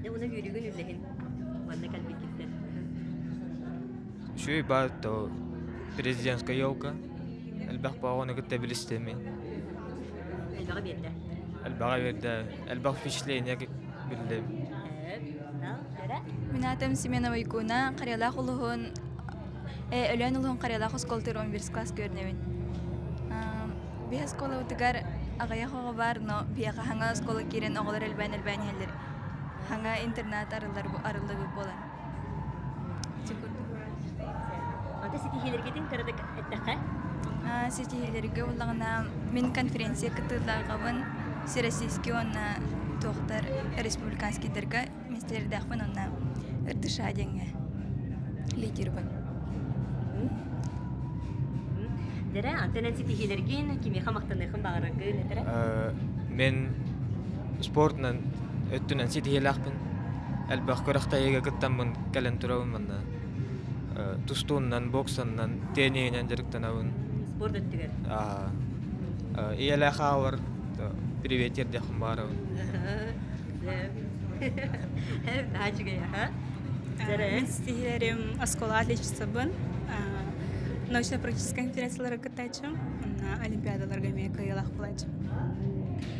Дьэ уна үөрүүгүн үллэһин. Манна кэлбиккиттэн. Үчүгэй баар то президентская елка. Элбэх баҕаны кытта билистеми. Элбэҕи биэрдэ. Элбэҕи биэрдэ. Элбэх впечатление биллим. Мин аатым Семенова Уйгуна, Карелаах улуһун Өлөөн улуһун Карелаах оскуолатыгар 11 класс көрүнэбин. Биһи оскуолабытыгар аҕыйах оҕо баар, но биһиэхэ хаҥа оскуола киирэн оҕолор элбээн-элбээн иһэллэр. Хаҥа интернат арыллар арыллыбыт буолан. Ити курдук. Ата ситиһиилэргитин кыратык эттэххэ? Ситиһиилэргэ буоллаҕына мин конференция кыттыылааҕабын всероссийский уонна туохтар республиканскийдарга миэстэлэрдээхпин уонна РДШ диэҥҥэ лидербын. Дэрэ, антон эн ситиһиилэргин кимиэхэ махтаныахын баҕараргын этэрэ? Мен спортунан өттүнэн ситиһиилээхпин. Элбэх күрэхтэһиигэ кыттаммын кэлэн турабын манна. Тустууннан, боксаннан, тенниһинэн дьарыктанабын. Спорт өттүгэр? Ийэлээх аҕабар привет тиэрдиэхпин баҕарабын. Мин ситиһиилэрим оскуола отличницабын, научно-практическай конференцияларга кыттааччым, олимпиадаларга эмиэ кыайыылаах буолааччым.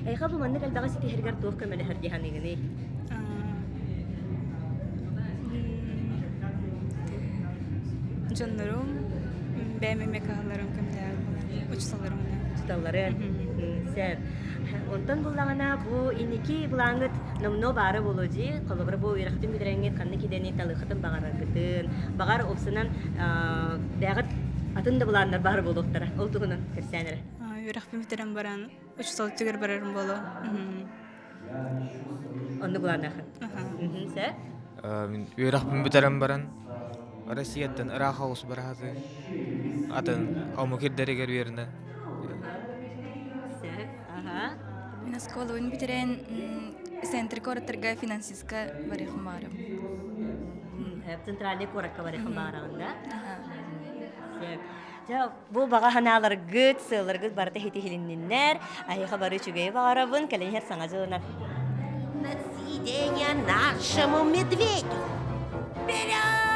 Эйиэхэ бу маннык элбэҕи ситиһэргэр туох көмөлөһөр дии саныыгыный? Дьоннорум, бэйэм эмиэ кыһалларым көмөлөһөр буолар, учууталларым. Учууталлары. Сөп. Онтон буллаҕына бу инники былааҥҥыт номнуо баара буолуо дии. Холобура бу үөрэхтин бүтэрээҥҥит ханнык идэни талыаххытын баҕараргытын, баҕар уопсанан бэйэҕит атын да былааннар баар буолуохтара. Ол туһунан кэпсээн эрэ. Үөрэхпин бүтэрэн баран учуутал өттүгэр барарым буолуо. Оннук былааннааххын. Сөп. Мин үөрэхпин бүтэрэн баран Россияттан ыраах оҕус бараһаты атын омук ирдэригэр үөрэнэ. Мин оскуолабын бүтэрэн центр куораттарга финансистка барыахым баҕарым. Центральный куоракка барыахым баҕараҕын да? Дьэ, бу баҕа санааларгыт, сыалларгыт барыта ситиһилинниннэр. Эһиэхэ бары үчүгэйи баҕарабын, кэлин иһэр саҥа дьылынан. На съедение нашему медведю! Вперед!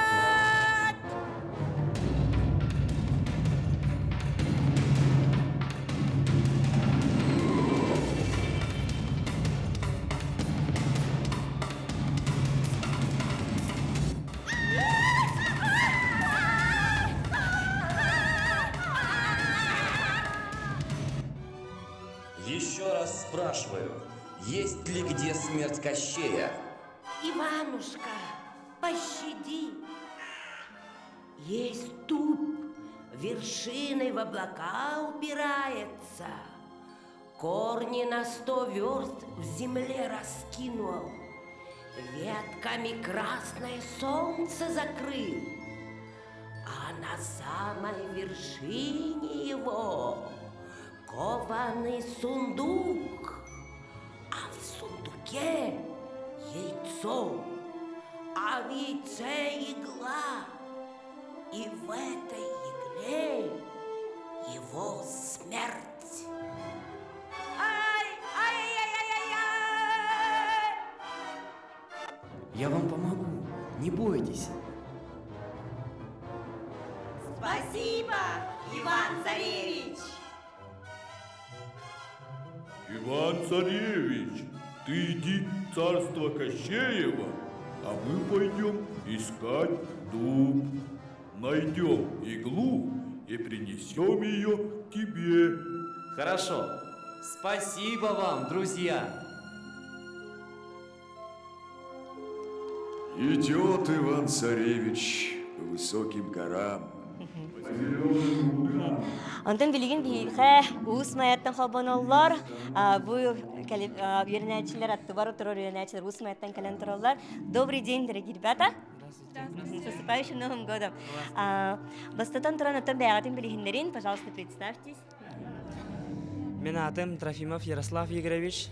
Еще раз спрашиваю, есть ли где смерть Кощея? Иванушка, пощади. Есть туп, вершиной в облака упирается. Корни на сто верст в земле раскинул. Ветками красное солнце закрыл. А на самой вершине его кованый сундук, а в сундуке яйцо, а в яйце игла. И в этой игле его смерть. Ай, ай-яй-яй-яй-яй! Я вам помогу, не бойтесь. Спасибо, Иван Царевич! Иван Царевич, ты иди в царство Кощеева, а мы пойдем искать дуб. Найдем иглу и принесем ее к тебе. Хорошо. Спасибо вам, друзья. Идет Иван-царевич по высоким горам, Онтон билигин биһиэхэ Уус Майаттан холбоноллор. Бу үөрэнээччилэр аттыбар турар үөрэнээччилэр Уус Майаттан кэлэн тураллар. Добрый день, дорогие ребята! С наступающим Новым годом! Бастатан туран оттон бэйэҕитин билиһиннэрин, пожалуйста, представьтесь. Мин аатым Трофимов Ярослав Игоревич,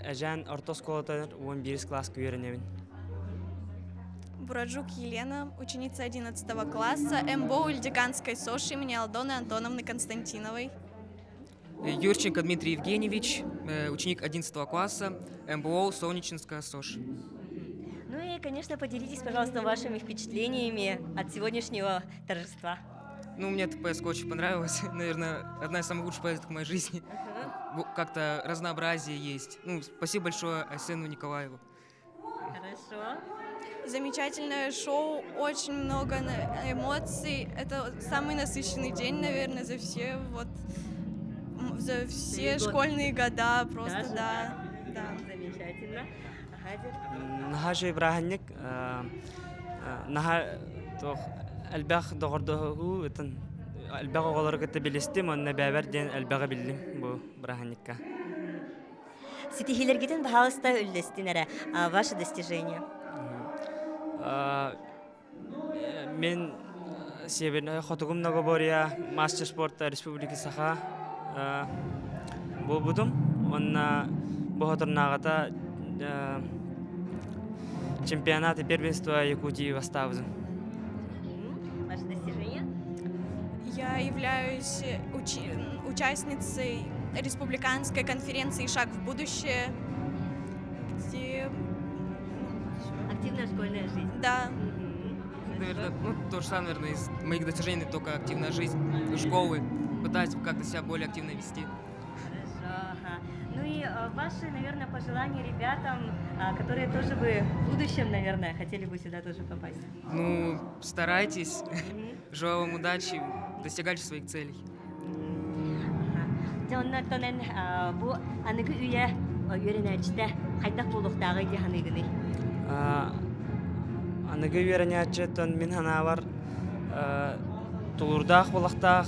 Эжан орто оскуолатыгар 11 класска үөрэнэбин. Бураджук Елена, ученица 11 класса МБО Ильдиканской СОШ имени Алдоны Антоновны Константиновой. Юрченко Дмитрий Евгеньевич, ученик 11 класса МБО Солнечинская СОШ. Ну и, конечно, поделитесь, пожалуйста, вашими впечатлениями от сегодняшнего торжества. Ну, мне эта поездка очень понравилась. Наверное, одна из самых лучших поездок в моей жизни. Как-то разнообразие есть. Ну, спасибо большое Айсену Николаеву. Хорошо. Замечательное шоу, очень много эмоций. Это самый насыщенный день, наверное, за все вот за все школьные года. Просто Даже да. Да. Замечательно. Наһаа үчүгэй бырааһынньык наһаа туох элбэх доҕордоһуу ытын элбэх оҕолору кытта билистим уонна бэйэбэр диэн элбэҕи биллим бу бырааһынньыкка. Ситиһиилэргитин баһаалыста үллэстин эрэ ваше достижение. Мин Северная Хотугу многоборье мастер спорта Республики Саха буолбутум уонна бу соторунааҕыта чемпионат и первенство Якутии бастаабытым. Ваше достижение? Я являюсь участницей республиканской конференции «Шаг в будущее», где... Активная школьная жизнь. Да. Наверное, ну, то же самое, наверное, из моих достижений, только активная жизнь школы. Пытаюсь как-то себя более активно вести. Хорошо, ага. Ну и ваши, наверное, пожелания ребятам, которые тоже бы в будущем, наверное, хотели бы сюда тоже попасть. Ну, старайтесь. Желаю вам удачи, достигайте своих целей. Дьэ оннортон эн бу аныгы үйэ үөрэнээччитэ хайдах буолуохтааҕый дии саныыгыный? Аныгы үөрэнээччиттэн мин санаабар тулуурдаах буолуохтаах,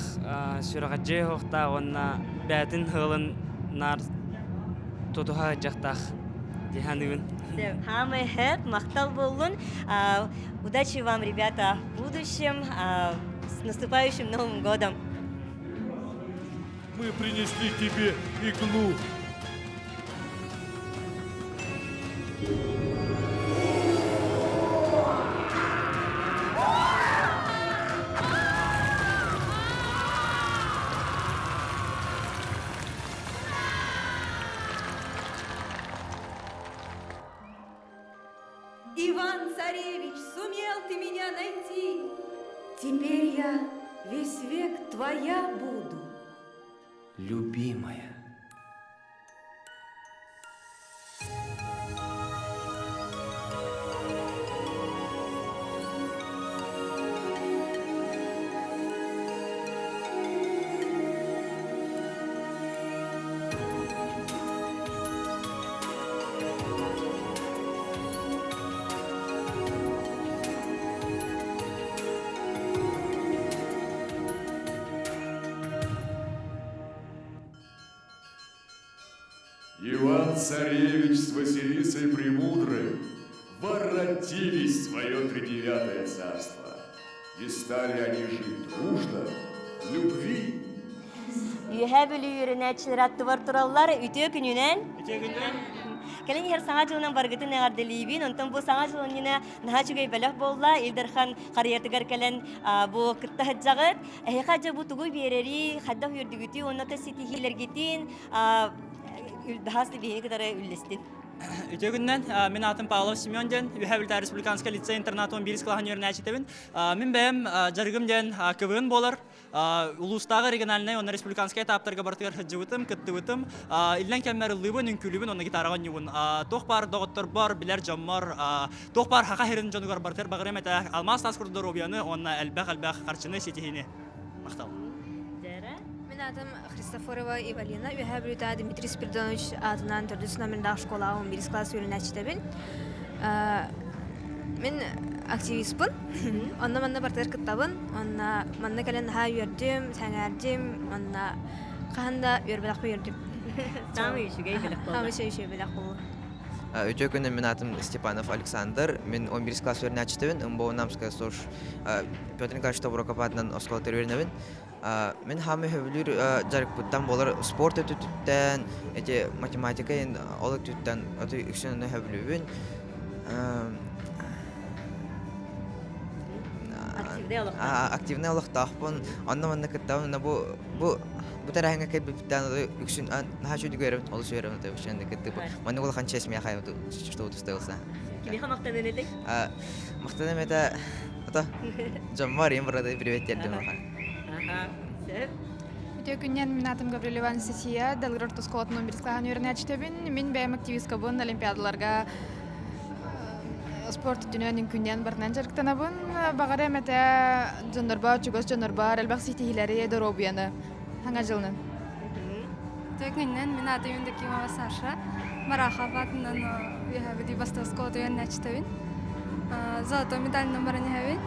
сүрэҕэлдьиэ суохтаах уонна бэйэтин ыалын наар тутуһа сылдьыахтаах дии саныыбын. Самый хэп, махтал буоллун. Удачи вам, ребята, в будущем. С наступающим Новым годом! Мы принесли тебе иглу. Иван-царевич, сумел ты меня найти. Теперь я весь век твоя буду. Любимая. Иван-царевич с Василисой Премудрой воротились в свое тридевятое царство. И стали они жить дружно, в любви. Үөһээ Бүлүү үөрэнээччилэрэ аттыбар тураллар. Үтүө күнүнэн! Үтүө күнүнэн! Кэлин иһэр Саҥа дьылынан барыгытын эҕэрдэлиибин. Онтон бу Саҥа дьыл иннинэ наһаа үчүгэй бэлэх буолла. Ил Дархан харыйатыгар кэлэн бу кытта сылдьаҕыт. Эһиэхэ дьэ бу тугу биэрэрий, хайдах үөрдүгүтүй уонна да ситиһиилэргитин баһаас биһиги кытары үллэстин. Үтүө күнүнэн, мин аатым Павлов Семен диэн, Үөһээ Бүлүү республиканскай лицей-интернат 11 кылааһын үөрэнээччитэбин. Мин бэйэм дьарыгым диэн КВН буолар. Улуустааҕы региональнай уонна республиканскай этаптарга барытыгар сылдьыбытым, кыттыбытым. Иллэҥ кэммэр ыллыыбын, үҥкүүлүүбүн уонна гитараҕа оонньуубун. Туох баар доҕотторбор, билэр дьоммор, туох баар Саха сирин дьонугар барытыгар баҕарыам этэ алмаас таас курдук доруобуйаны уонна элбэх-элбэх харчыны ситиһиини. Махтал. Мин аатым Христофорова Ивалина. Үөһээ Бүлүүтэ Дмитрий Спиридонович аатынан төрдүс номердаах школаҕа 11 класс үөрэнээччитэбин. Мин активистпын. Онно манна бартыгар кыттабын. Онно манна кэлэн наһаа үөрдүм, сэҥээрдим. Онно хаһан да үөрбэтэхпин үөрдүм. Саамай үчүгэй бэлэх буолла. Саамай үчүгэй бэлэх буолла. Үтүө күнү мин аатым Степанов Александр. Мин 11 класс үөрэнээччитэбин. МБО-Намская СОЖ Петр Николаевич Тобуроков аатынан оскуолатыгар үөрэнэбин. Мин хаамыы сөбүлүүр дьарыкпыттан буолар спорт өттүттэн, эти математика ол өттүттэн үксүн ону сөбүлүүбүн. Активнай олохтоохпун. Онно-манна кыттабын. Бу бу бу тэрээһиҥҥэ кэлбиппиттэн үксүн наһаа үчүгэй үөрэбин, олус үөрэбин үксүн кыттып. Маннык улахан честь миэхэ что удостоился. Кимиэхэ махтаныан этэй? Махтаныам этэ ото дьоммор им браты привет тиэрдим аха. Сөп. Үтүө күннэн мин аатым Гаврилева Анастасия, Далгыр орто оскуолатын 11 клаһын үөрэнээччитэбин. Мин бэйэм активисткабын, олимпиадаларга спорт өттүнэн үҥкүүнэн барытынан дьарыктанабын. Баҕарыам этэ дьоннорбор, чугас дьоннорбор элбэх ситиһиилэри, доруобуйаны. Хаҥа дьылынан. Үтүө күннэн мин аатым Евдокимова Саша. Марахов аатынан үөһэбит бастакы оскуолата үөрэнээччитэбин. Золотой медалынан баран иһэбин.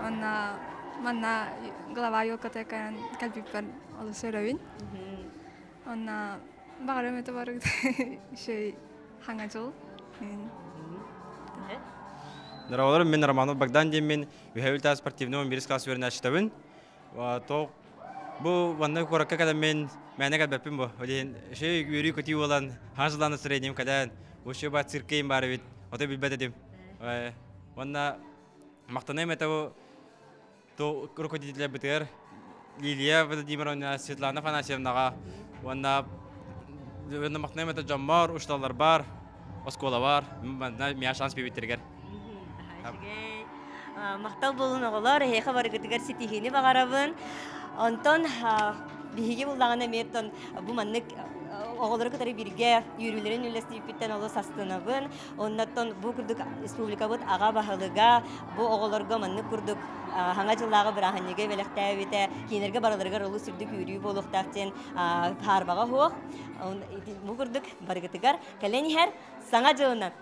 Уонна манна глава елката кэлэн кэлбиппэр олус үөрэбин. Уонна баҕарым этэ барыгыт еще хаҥа дьыл. Здраволор, мен Романов Богдан диэммин, Үһэбил спортивный 11 класс үөрэнээччитэбин. Тоқ бу манна куоракка кэлэммин мээнэ кэлбэппин бу. Диэн шей үөрүү көтүү буолан хаан настроением кэлэн вообще ба циркейм бар эбит. Ото билбэт этим. Уонна махтаныам этэ бу то руководителя Лилия Владимировна, Светлана Афанасьевнаҕа уонна махтаныам этэ дьоммор, учууталларбар, оскуолабар, манна миэхэ шанс биэрбиттэригэр. Махтал буолун оҕолор, эһиэхэ барыгытыгар ситиһиини баҕарабын. Онтон биһиги буллаҕына эмиэ бу маннык оҕолору кытары бииргэ үөрүүлэрин үллэстибиппиттэн олус астынабын. Оннуттан бу курдук республикабыт аҕа баһылыга бу оҕолорго маннык курдук хаҥа дьыллааҕы бырааһынньыгы бэлэхтээбитэ кинилэргэ барыларыгар олус үрдүк үөрүү буолуохтаах диэн хаарбаҕа суох. Бу курдук барыгытыгар кэлэн иһэр Саҥа дьылынан!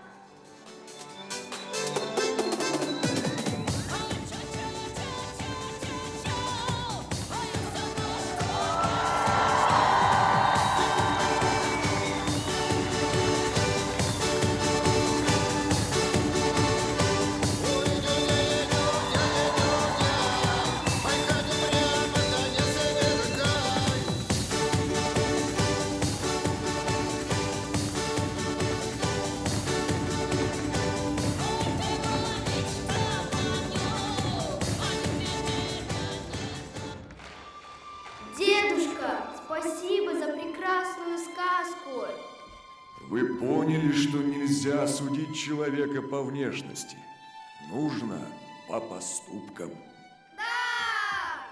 Дедушка, спасибо за прекрасную сказку. Вы поняли, что нельзя судить человека по внешности. Нужно по поступкам. Да!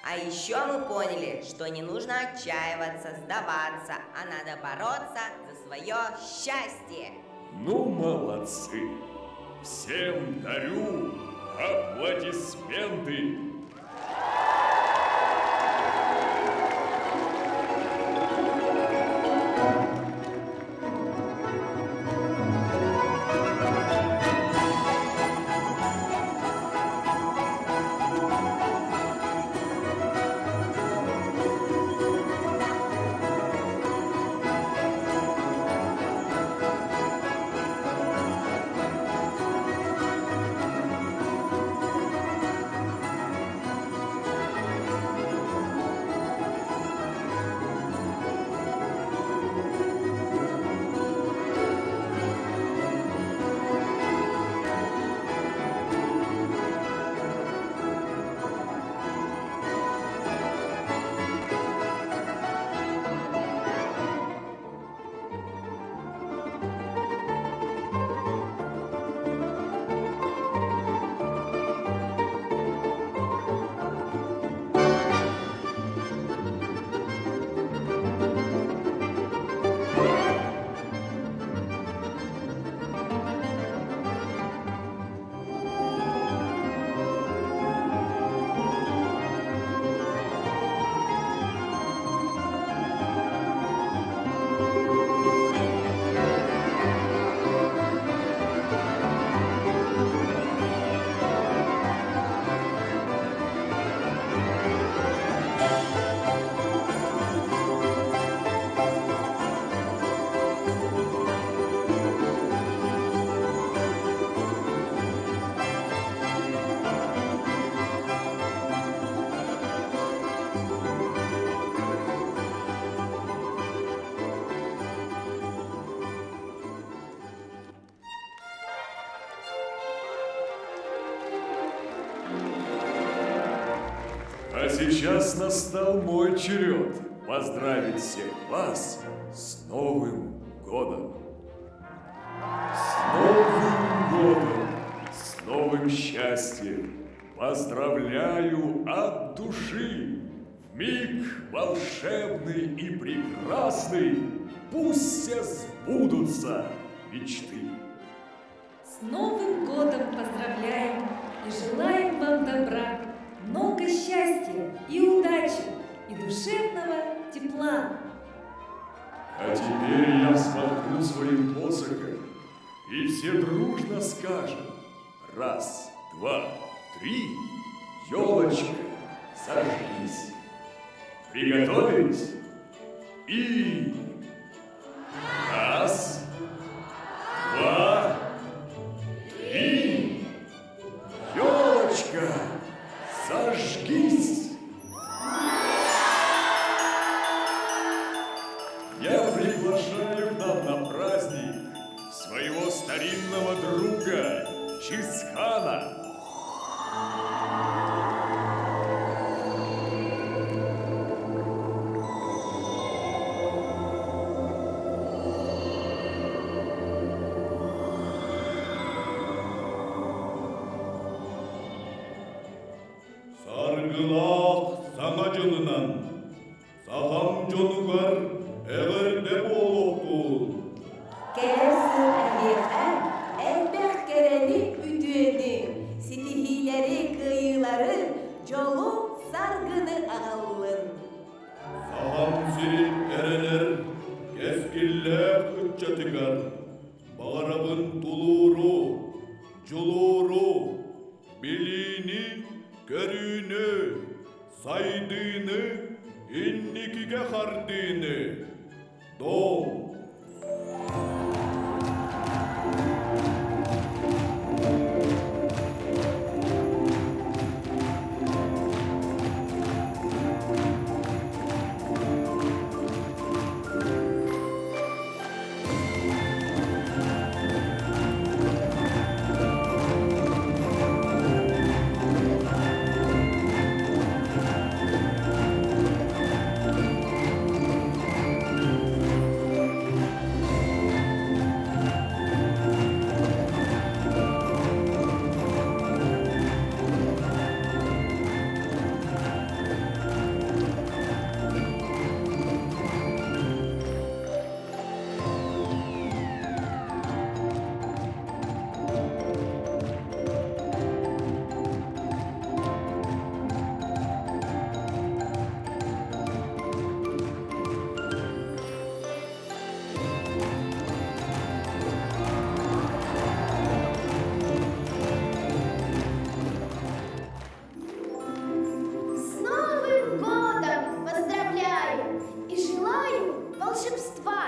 А еще мы поняли, что не нужно отчаиваться, сдаваться, а надо бороться за свое счастье. Ну, молодцы! Всем дарю аплодисменты! сейчас настал мой черед поздравить всех вас с Новым годом! С Новым годом! С новым счастьем! Поздравляю от души! В миг волшебный и прекрасный пусть все сбудутся мечты! С Новым годом поздравляем и желаем вам добра, много счастья и удачи, и душевного тепла. А теперь я взмахну своим посохом, и все дружно скажем Раз, два, три, елочка, зажгись. Приготовились? И раз, два, три, елочка, зажгись! Я приглашаю к нам на праздник своего старинного друга Чисхана. Саргылаах Саҥа дьылынан, сахам дьонугар эҕэрдэ буолуохтун! Кэлэр сыл эһиэхэ элбэх кэрэни, үтүөнү, ситиһиилэри, кыайыылары, дьолу, саргыны аҕаллын! Сахам сирин эрэнэр кэскиллээх ыччатыгар баҕарабын тулууру, дьулууру, билиини, көрүүнү, сайдыыны, инникигэ хардыыны! Дом! С Новым годом поздравляю и желаю волшебства,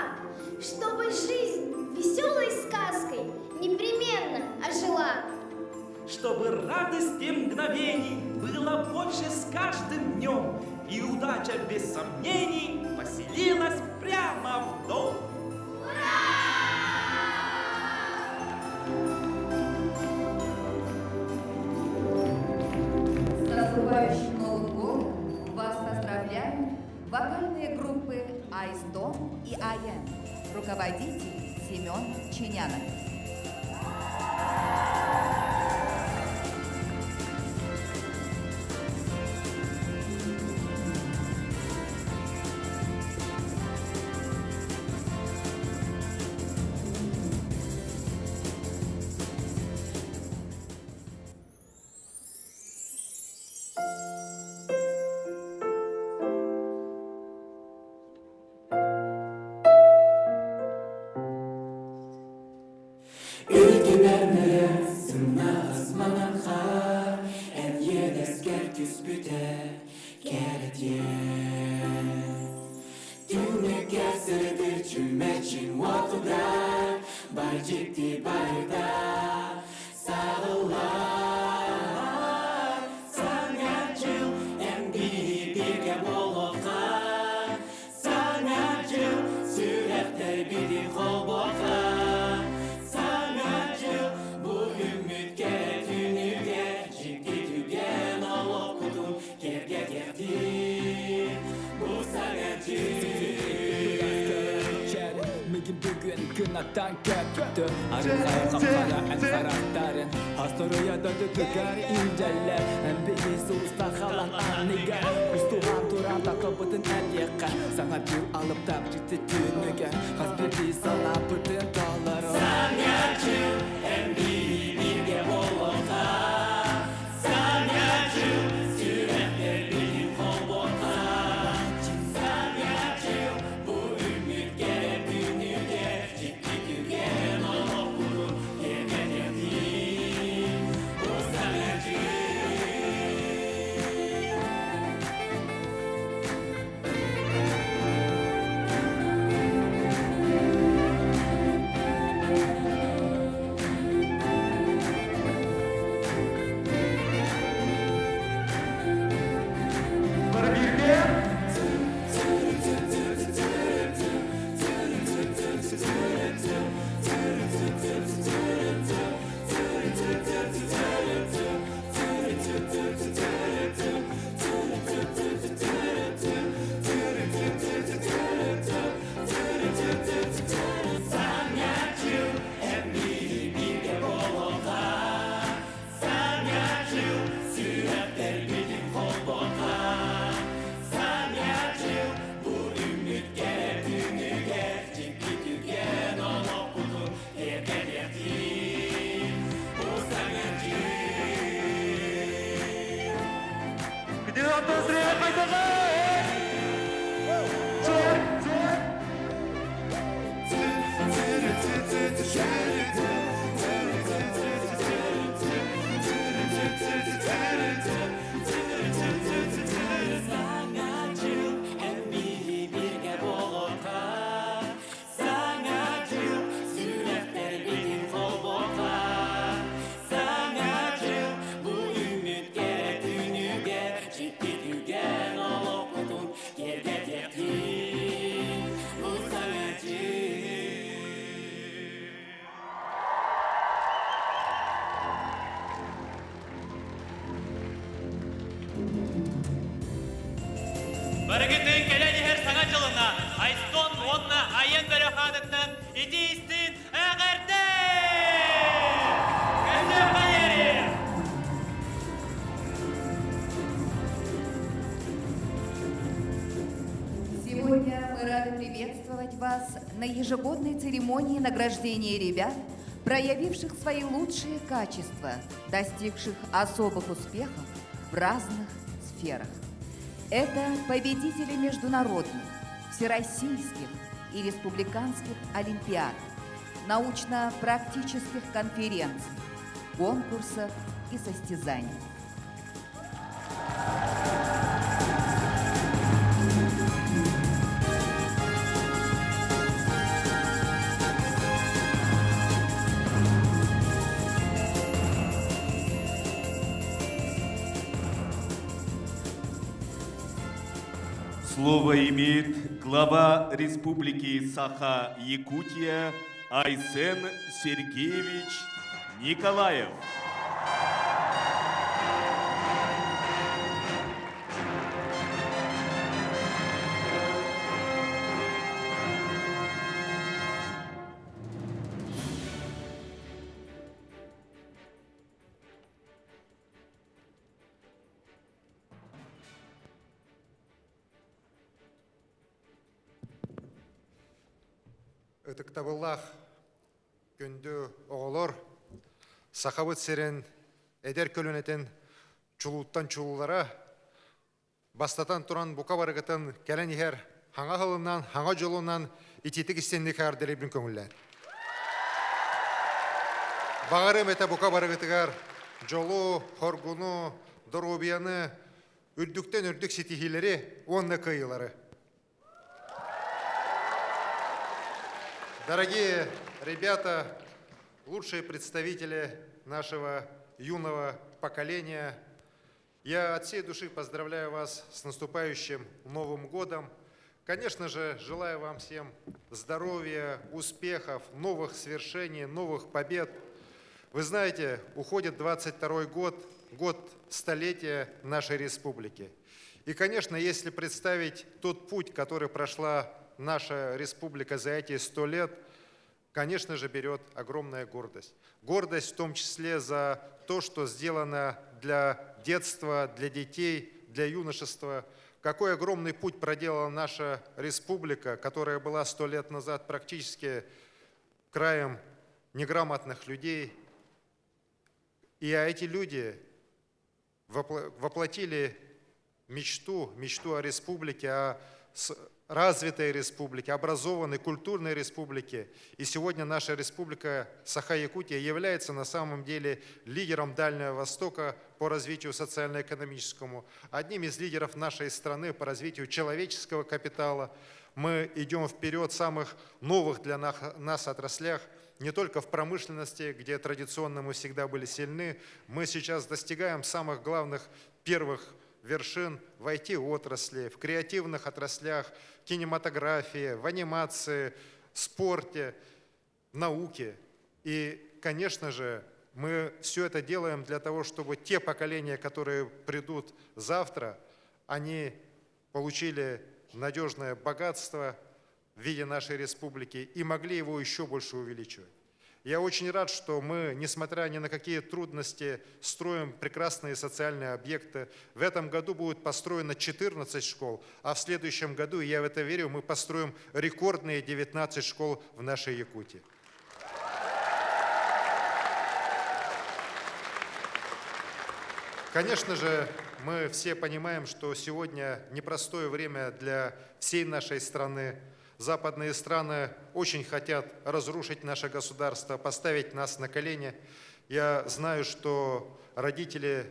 чтобы жизнь веселой сказкой непременно ожила. Чтобы радости мгновений было больше с каждым днем, и удача без сомнений поселилась прямо в дом. С наступающим Новым годом вас поздравляют вокальные группы «Айстон» и «Аян». Руководитель Семен Чинянов. Ülkelerine сымнаҕас манан хаар, эн иэдэскэр түспүтэ кэрэтиэн. Түннүккэ сырытыр чүмэчин уотугар, бар дьикти барыта саҕыллар. Саҥа дьыл эн биһи бииргэ буолуохха, Саҥа дьыл сүрэхтэрбитин холбуохха, Саҥа дьыл бу үүммүт кэрэ түүнүгэр, дьикти түгэн олохпутун киэргэтиэхтии. кынаттан көппүттү Арылхай хапхара эн харахтарын Хасторуя дойдутугар илдьэллэр Эн биһи сулустар халан анныгар Устуһан туран тапталбытын этиэххэ Саҥа дьыл алыптаах дьикти түүнүгэр Хас биирдии санаабытын толору Саҥа дьыл эн биһи бииргэ буолуохха Саҥа дьыл сүрэхтэрбитин холбуохха Саҥа дьыл бу үмүт кэрэ күнүгэр Дьикти түгэн олохпутун киэргэтиэхтиин Бу саҥа дьыл Саҥа дьыл эн бииргэ буолуохха Саҥа дьыл сүрэхтэрбитин холбуохха Саҥа дьыл бу үүммүт кэрэ күнүгэр Дьикти түгэн олохпутун киэргэтиэхтиин Бу саҥа дьыл Где Антон Саҥа дьыл эн биһи бииргэ буолуохха Саҥа дьыл сүрэхтэрбитин холбуохха Саҥа дьыл бу үүммүт кэрэ күнүгэр Дьикти түгэн олохпутун киэргэтиэхтиин Бу саҥа дьыл Барыгытын кэлэн иһэр саҥа дьылына Айстон уонна Айан бөрө хаанытынан итии-истин эҕэрдэ! Көстөх Валерий! Сегодня мы рады приветствовать вас на ежегодной церемонии награждения ребят, проявивших свои лучшие качества, достигших особых успехов в разных сферах. Это победители международных, всероссийских и республиканских олимпиад, научно-практических конференций, конкурсов и состязаний. Слово имеет глава Республики Саха-Якутия Айсен Сергеевич Николаев. Ытыктабыллаах күндү оҕолор, Сахабыт сирин эдэр көлүөнэтин чулууттан чулуулара, бастатан туран бука барыгытын кэлэн иһэр хаҥа сылынан, хаҥа дьолунан итиитик истинник эҕэрдэлиирбин көҥүллээн. Баҕарым этэ бука барыгытыгар дьолу, хоргуну, доруобуйаны, үрдүктэн үрдүк ситиһиилэри уонна кыайыылары. Дорогие ребята, лучшие представители нашего юного поколения, я от всей души поздравляю вас с наступающим Новым годом. Конечно же, желаю вам всем здоровья, успехов, новых свершений, новых побед. Вы знаете, уходит 22 год, год столетия нашей республики. И, конечно, если представить тот путь, который прошла наша республика за эти сто лет, Конечно же, берет огромная гордость. Гордость в том числе за то, что сделано для детства, для детей, для юношества. Какой огромный путь проделала наша республика, которая была сто лет назад практически краем неграмотных людей. И эти люди воплотили мечту, мечту о республике, о развитой республике, образованной, культурной республике. И сегодня наша республика Саха-Якутия является на самом деле лидером Дальнего Востока по развитию социально-экономическому, одним из лидеров нашей страны по развитию человеческого капитала. Мы идем вперед в самых новых для нас отраслях, не только в промышленности, где традиционно мы всегда были сильны, мы сейчас достигаем самых главных первых вершин в IT-отрасли, в креативных отраслях, кинематографии, в анимации, спорте, науке. И, конечно же, мы все это делаем для того, чтобы те поколения, которые придут завтра, они получили надежное богатство в виде нашей республики и могли его еще больше увеличивать. Я очень рад, что мы, несмотря ни на какие трудности, строим прекрасные социальные объекты. В этом году будет построено 14 школ, а в следующем году, и я в это верю, мы построим рекордные 19 школ в нашей Якутии. Конечно же, мы все понимаем, что сегодня непростое время для всей нашей страны. Западные страны очень хотят разрушить наше государство, поставить нас на колени. Я знаю, что родители,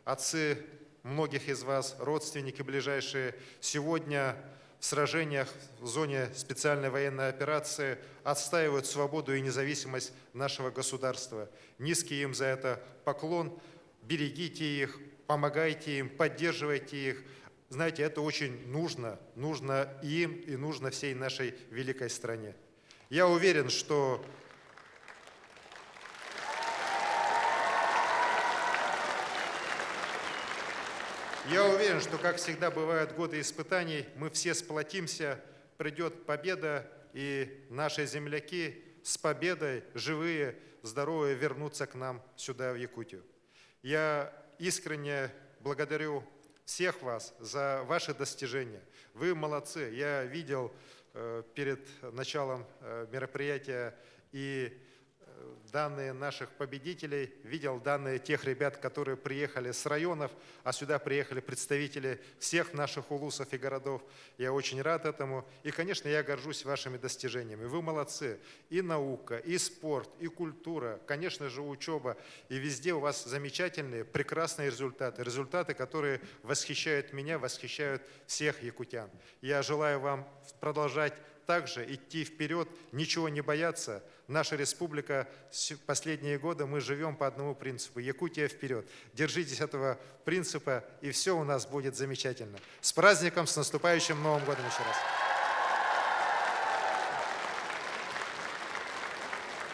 отцы многих из вас, родственники ближайшие, сегодня в сражениях в зоне специальной военной операции отстаивают свободу и независимость нашего государства. Низкий им за это поклон. Берегите их, помогайте им, поддерживайте их. Знаете, это очень нужно, нужно им и нужно всей нашей великой стране. Я уверен, что Я уверен, что, как всегда бывают годы испытаний, мы все сплотимся, придет победа, и наши земляки с победой, живые, здоровые, вернутся к нам сюда, в Якутию. Я искренне благодарю всех вас за ваши достижения. Вы молодцы. Я видел перед началом мероприятия и данные наших победителей, видел данные тех ребят, которые приехали с районов, а сюда приехали представители всех наших улусов и городов. Я очень рад этому. И, конечно, я горжусь вашими достижениями. Вы молодцы. И наука, и спорт, и культура, конечно же, учеба. И везде у вас замечательные, прекрасные результаты. Результаты, которые восхищают меня, восхищают всех якутян. Я желаю вам продолжать также идти вперед, ничего не бояться. Наша республика, последние годы мы живем по одному принципу – Якутия вперед. Держитесь этого принципа, и все у нас будет замечательно. С праздником, с наступающим Новым годом еще раз.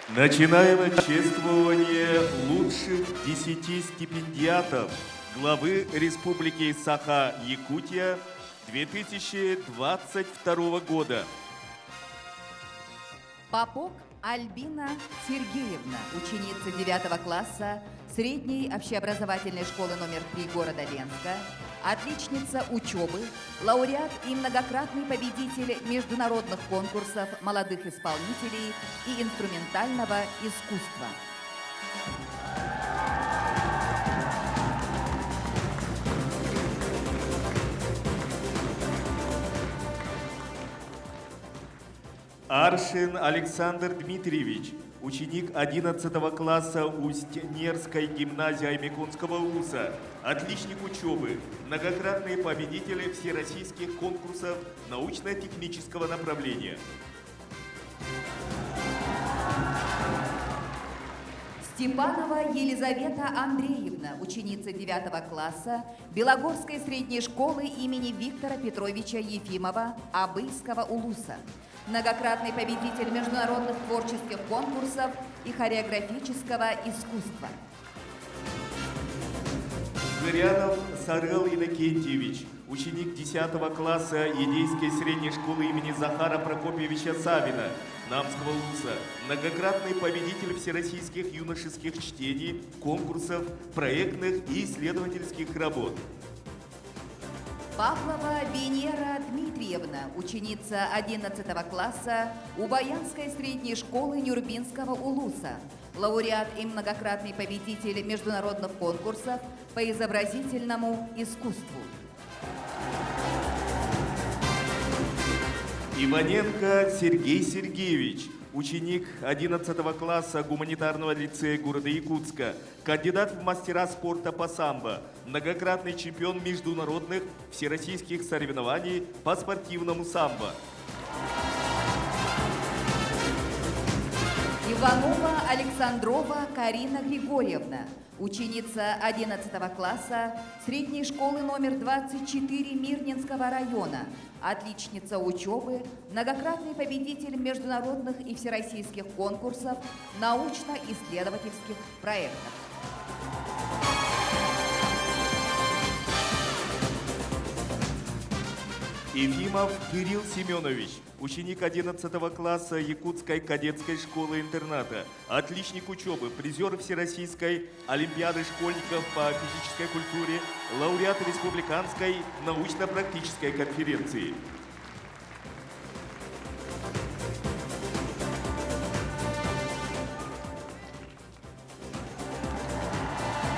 Начинаем чествование лучших 10 стипендиатов главы Республики Саха-Якутия 2022 года. Попок Альбина Сергеевна, ученица 9 класса средней общеобразовательной школы номер 3 города Ленска, отличница учебы, лауреат и многократный победитель международных конкурсов молодых исполнителей и инструментального искусства. Аршин Александр Дмитриевич, ученик 11 класса Усть-Нерской гимназии Аймекунского УСА, отличник учебы, многократный победитель всероссийских конкурсов научно-технического направления. Степанова Елизавета Андреевна, ученица 9 класса Белогорской средней школы имени Виктора Петровича Ефимова Абыйского улуса. Многократный победитель международных творческих конкурсов и хореографического искусства. Зырянов Сарел Иннокентьевич, ученик 10 класса Едейской средней школы имени Захара Прокопьевича Савина, Намского УЛУСа, многократный победитель всероссийских юношеских чтений, конкурсов, проектных и исследовательских работ. Павлова Венера Дмитриевна, ученица 11 класса Убаянской средней школы Нюрбинского улуса, лауреат и многократный победитель международных конкурсов по изобразительному искусству. Иваненко Сергей Сергеевич, ученик 11 класса гуманитарного лицея города Якутска, кандидат в мастера спорта по самбо, многократный чемпион международных всероссийских соревнований по спортивному самбо. Иванова Александрова Карина Григорьевна, ученица 11 класса средней школы номер 24 Мирнинского района, отличница учебы, многократный победитель международных и всероссийских конкурсов, научно-исследовательских проектов. Ефимов Кирилл Семенович, ученик 11 класса Якутской кадетской школы-интерната, отличник учебы, призер Всероссийской Олимпиады школьников по физической культуре, лауреат Республиканской научно-практической конференции.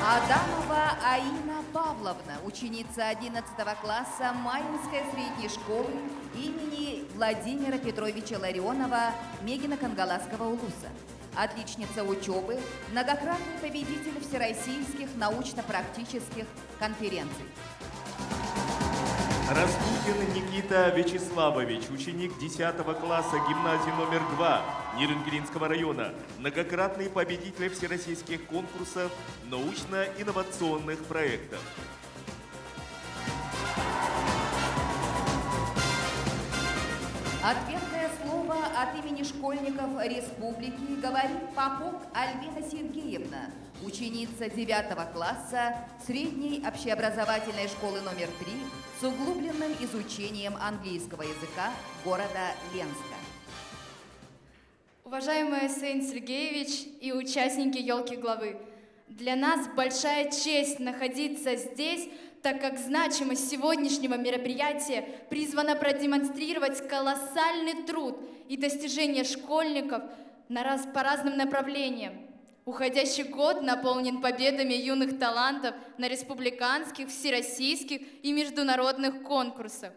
Адамова Аина Павловна, ученица 11 класса Майнской средней школы имени Владимира Петровича Ларионова Мегино-Кангаласского улуса. Отличница учебы, многократный победитель всероссийских научно-практических конференций. Распутин Никита Вячеславович, ученик 10 класса гимназии номер 2 Нерюнгринского района, многократный победитель всероссийских конкурсов научно-инновационных проектов. Ответное слово от имени школьников республики говорит Попок Альбина Сергеевна, ученица 9 класса средней общеобразовательной школы номер 3 с углубленным изучением английского языка города Ленска. Уважаемый Айсен Сергеевич и участники «Елки главы», для нас большая честь находиться здесь, так как значимость сегодняшнего мероприятия призвана продемонстрировать колоссальный труд и достижения школьников на раз, по разным направлениям. Уходящий год наполнен победами юных талантов на республиканских, всероссийских и международных конкурсах.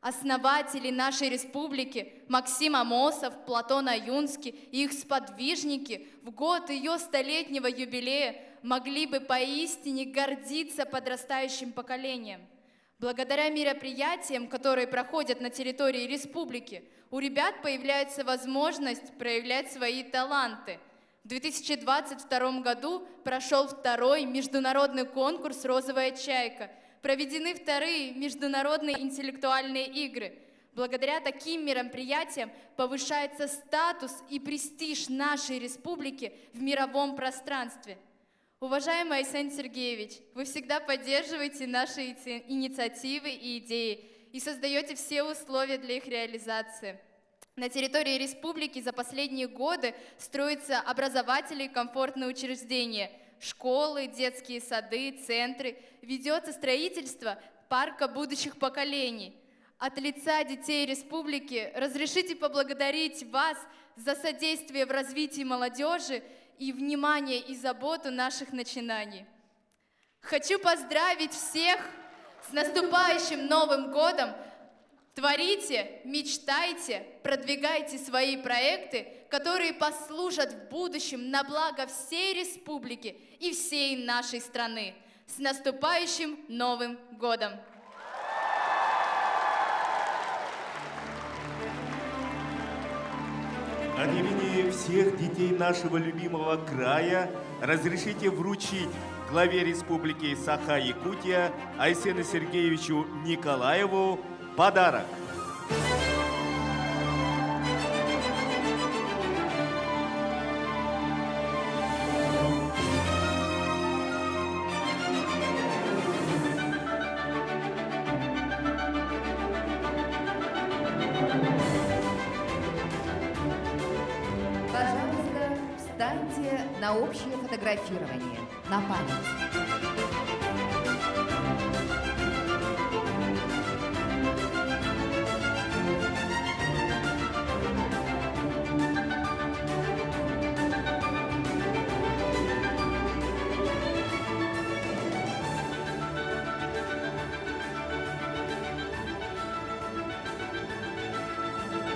Основатели нашей республики Максим Амосов, Платон Аюнский и их сподвижники в год ее столетнего юбилея могли бы поистине гордиться подрастающим поколением. Благодаря мероприятиям, которые проходят на территории республики, у ребят появляется возможность проявлять свои таланты. В 2022 году прошел второй международный конкурс «Розовая чайка». Проведены вторые международные интеллектуальные игры. Благодаря таким мероприятиям повышается статус и престиж нашей республики в мировом пространстве. Уважаемый Айсен Сергеевич, вы всегда поддерживаете наши инициативы и идеи и создаете все условия для их реализации. На территории республики за последние годы строятся образовательные и комфортные учреждения, школы, детские сады, центры. Ведется строительство парка будущих поколений. От лица детей республики разрешите поблагодарить вас за содействие в развитии молодежи и внимание и заботу наших начинаний. Хочу поздравить всех с наступающим Новым годом! Творите, мечтайте, продвигайте свои проекты, которые послужат в будущем на благо всей республики и всей нашей страны. С наступающим Новым годом! От имени всех детей нашего любимого края разрешите вручить главе Республики Саха-Якутия Айсену Сергеевичу Николаеву подарок. на общее фотографирование, на память.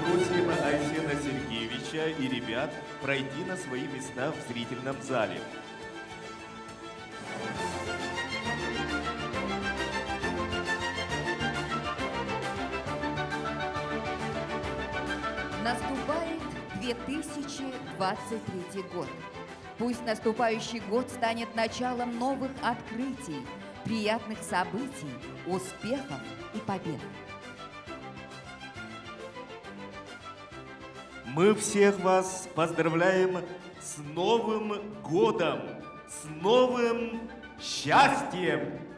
Просим Айсена Сергеевича и ребят пройти на свои места в зрительном зале. Наступает 2023 год. Пусть наступающий год станет началом новых открытий, приятных событий, успехов и побед. Мы всех вас поздравляем с Новым годом, с новым счастьем!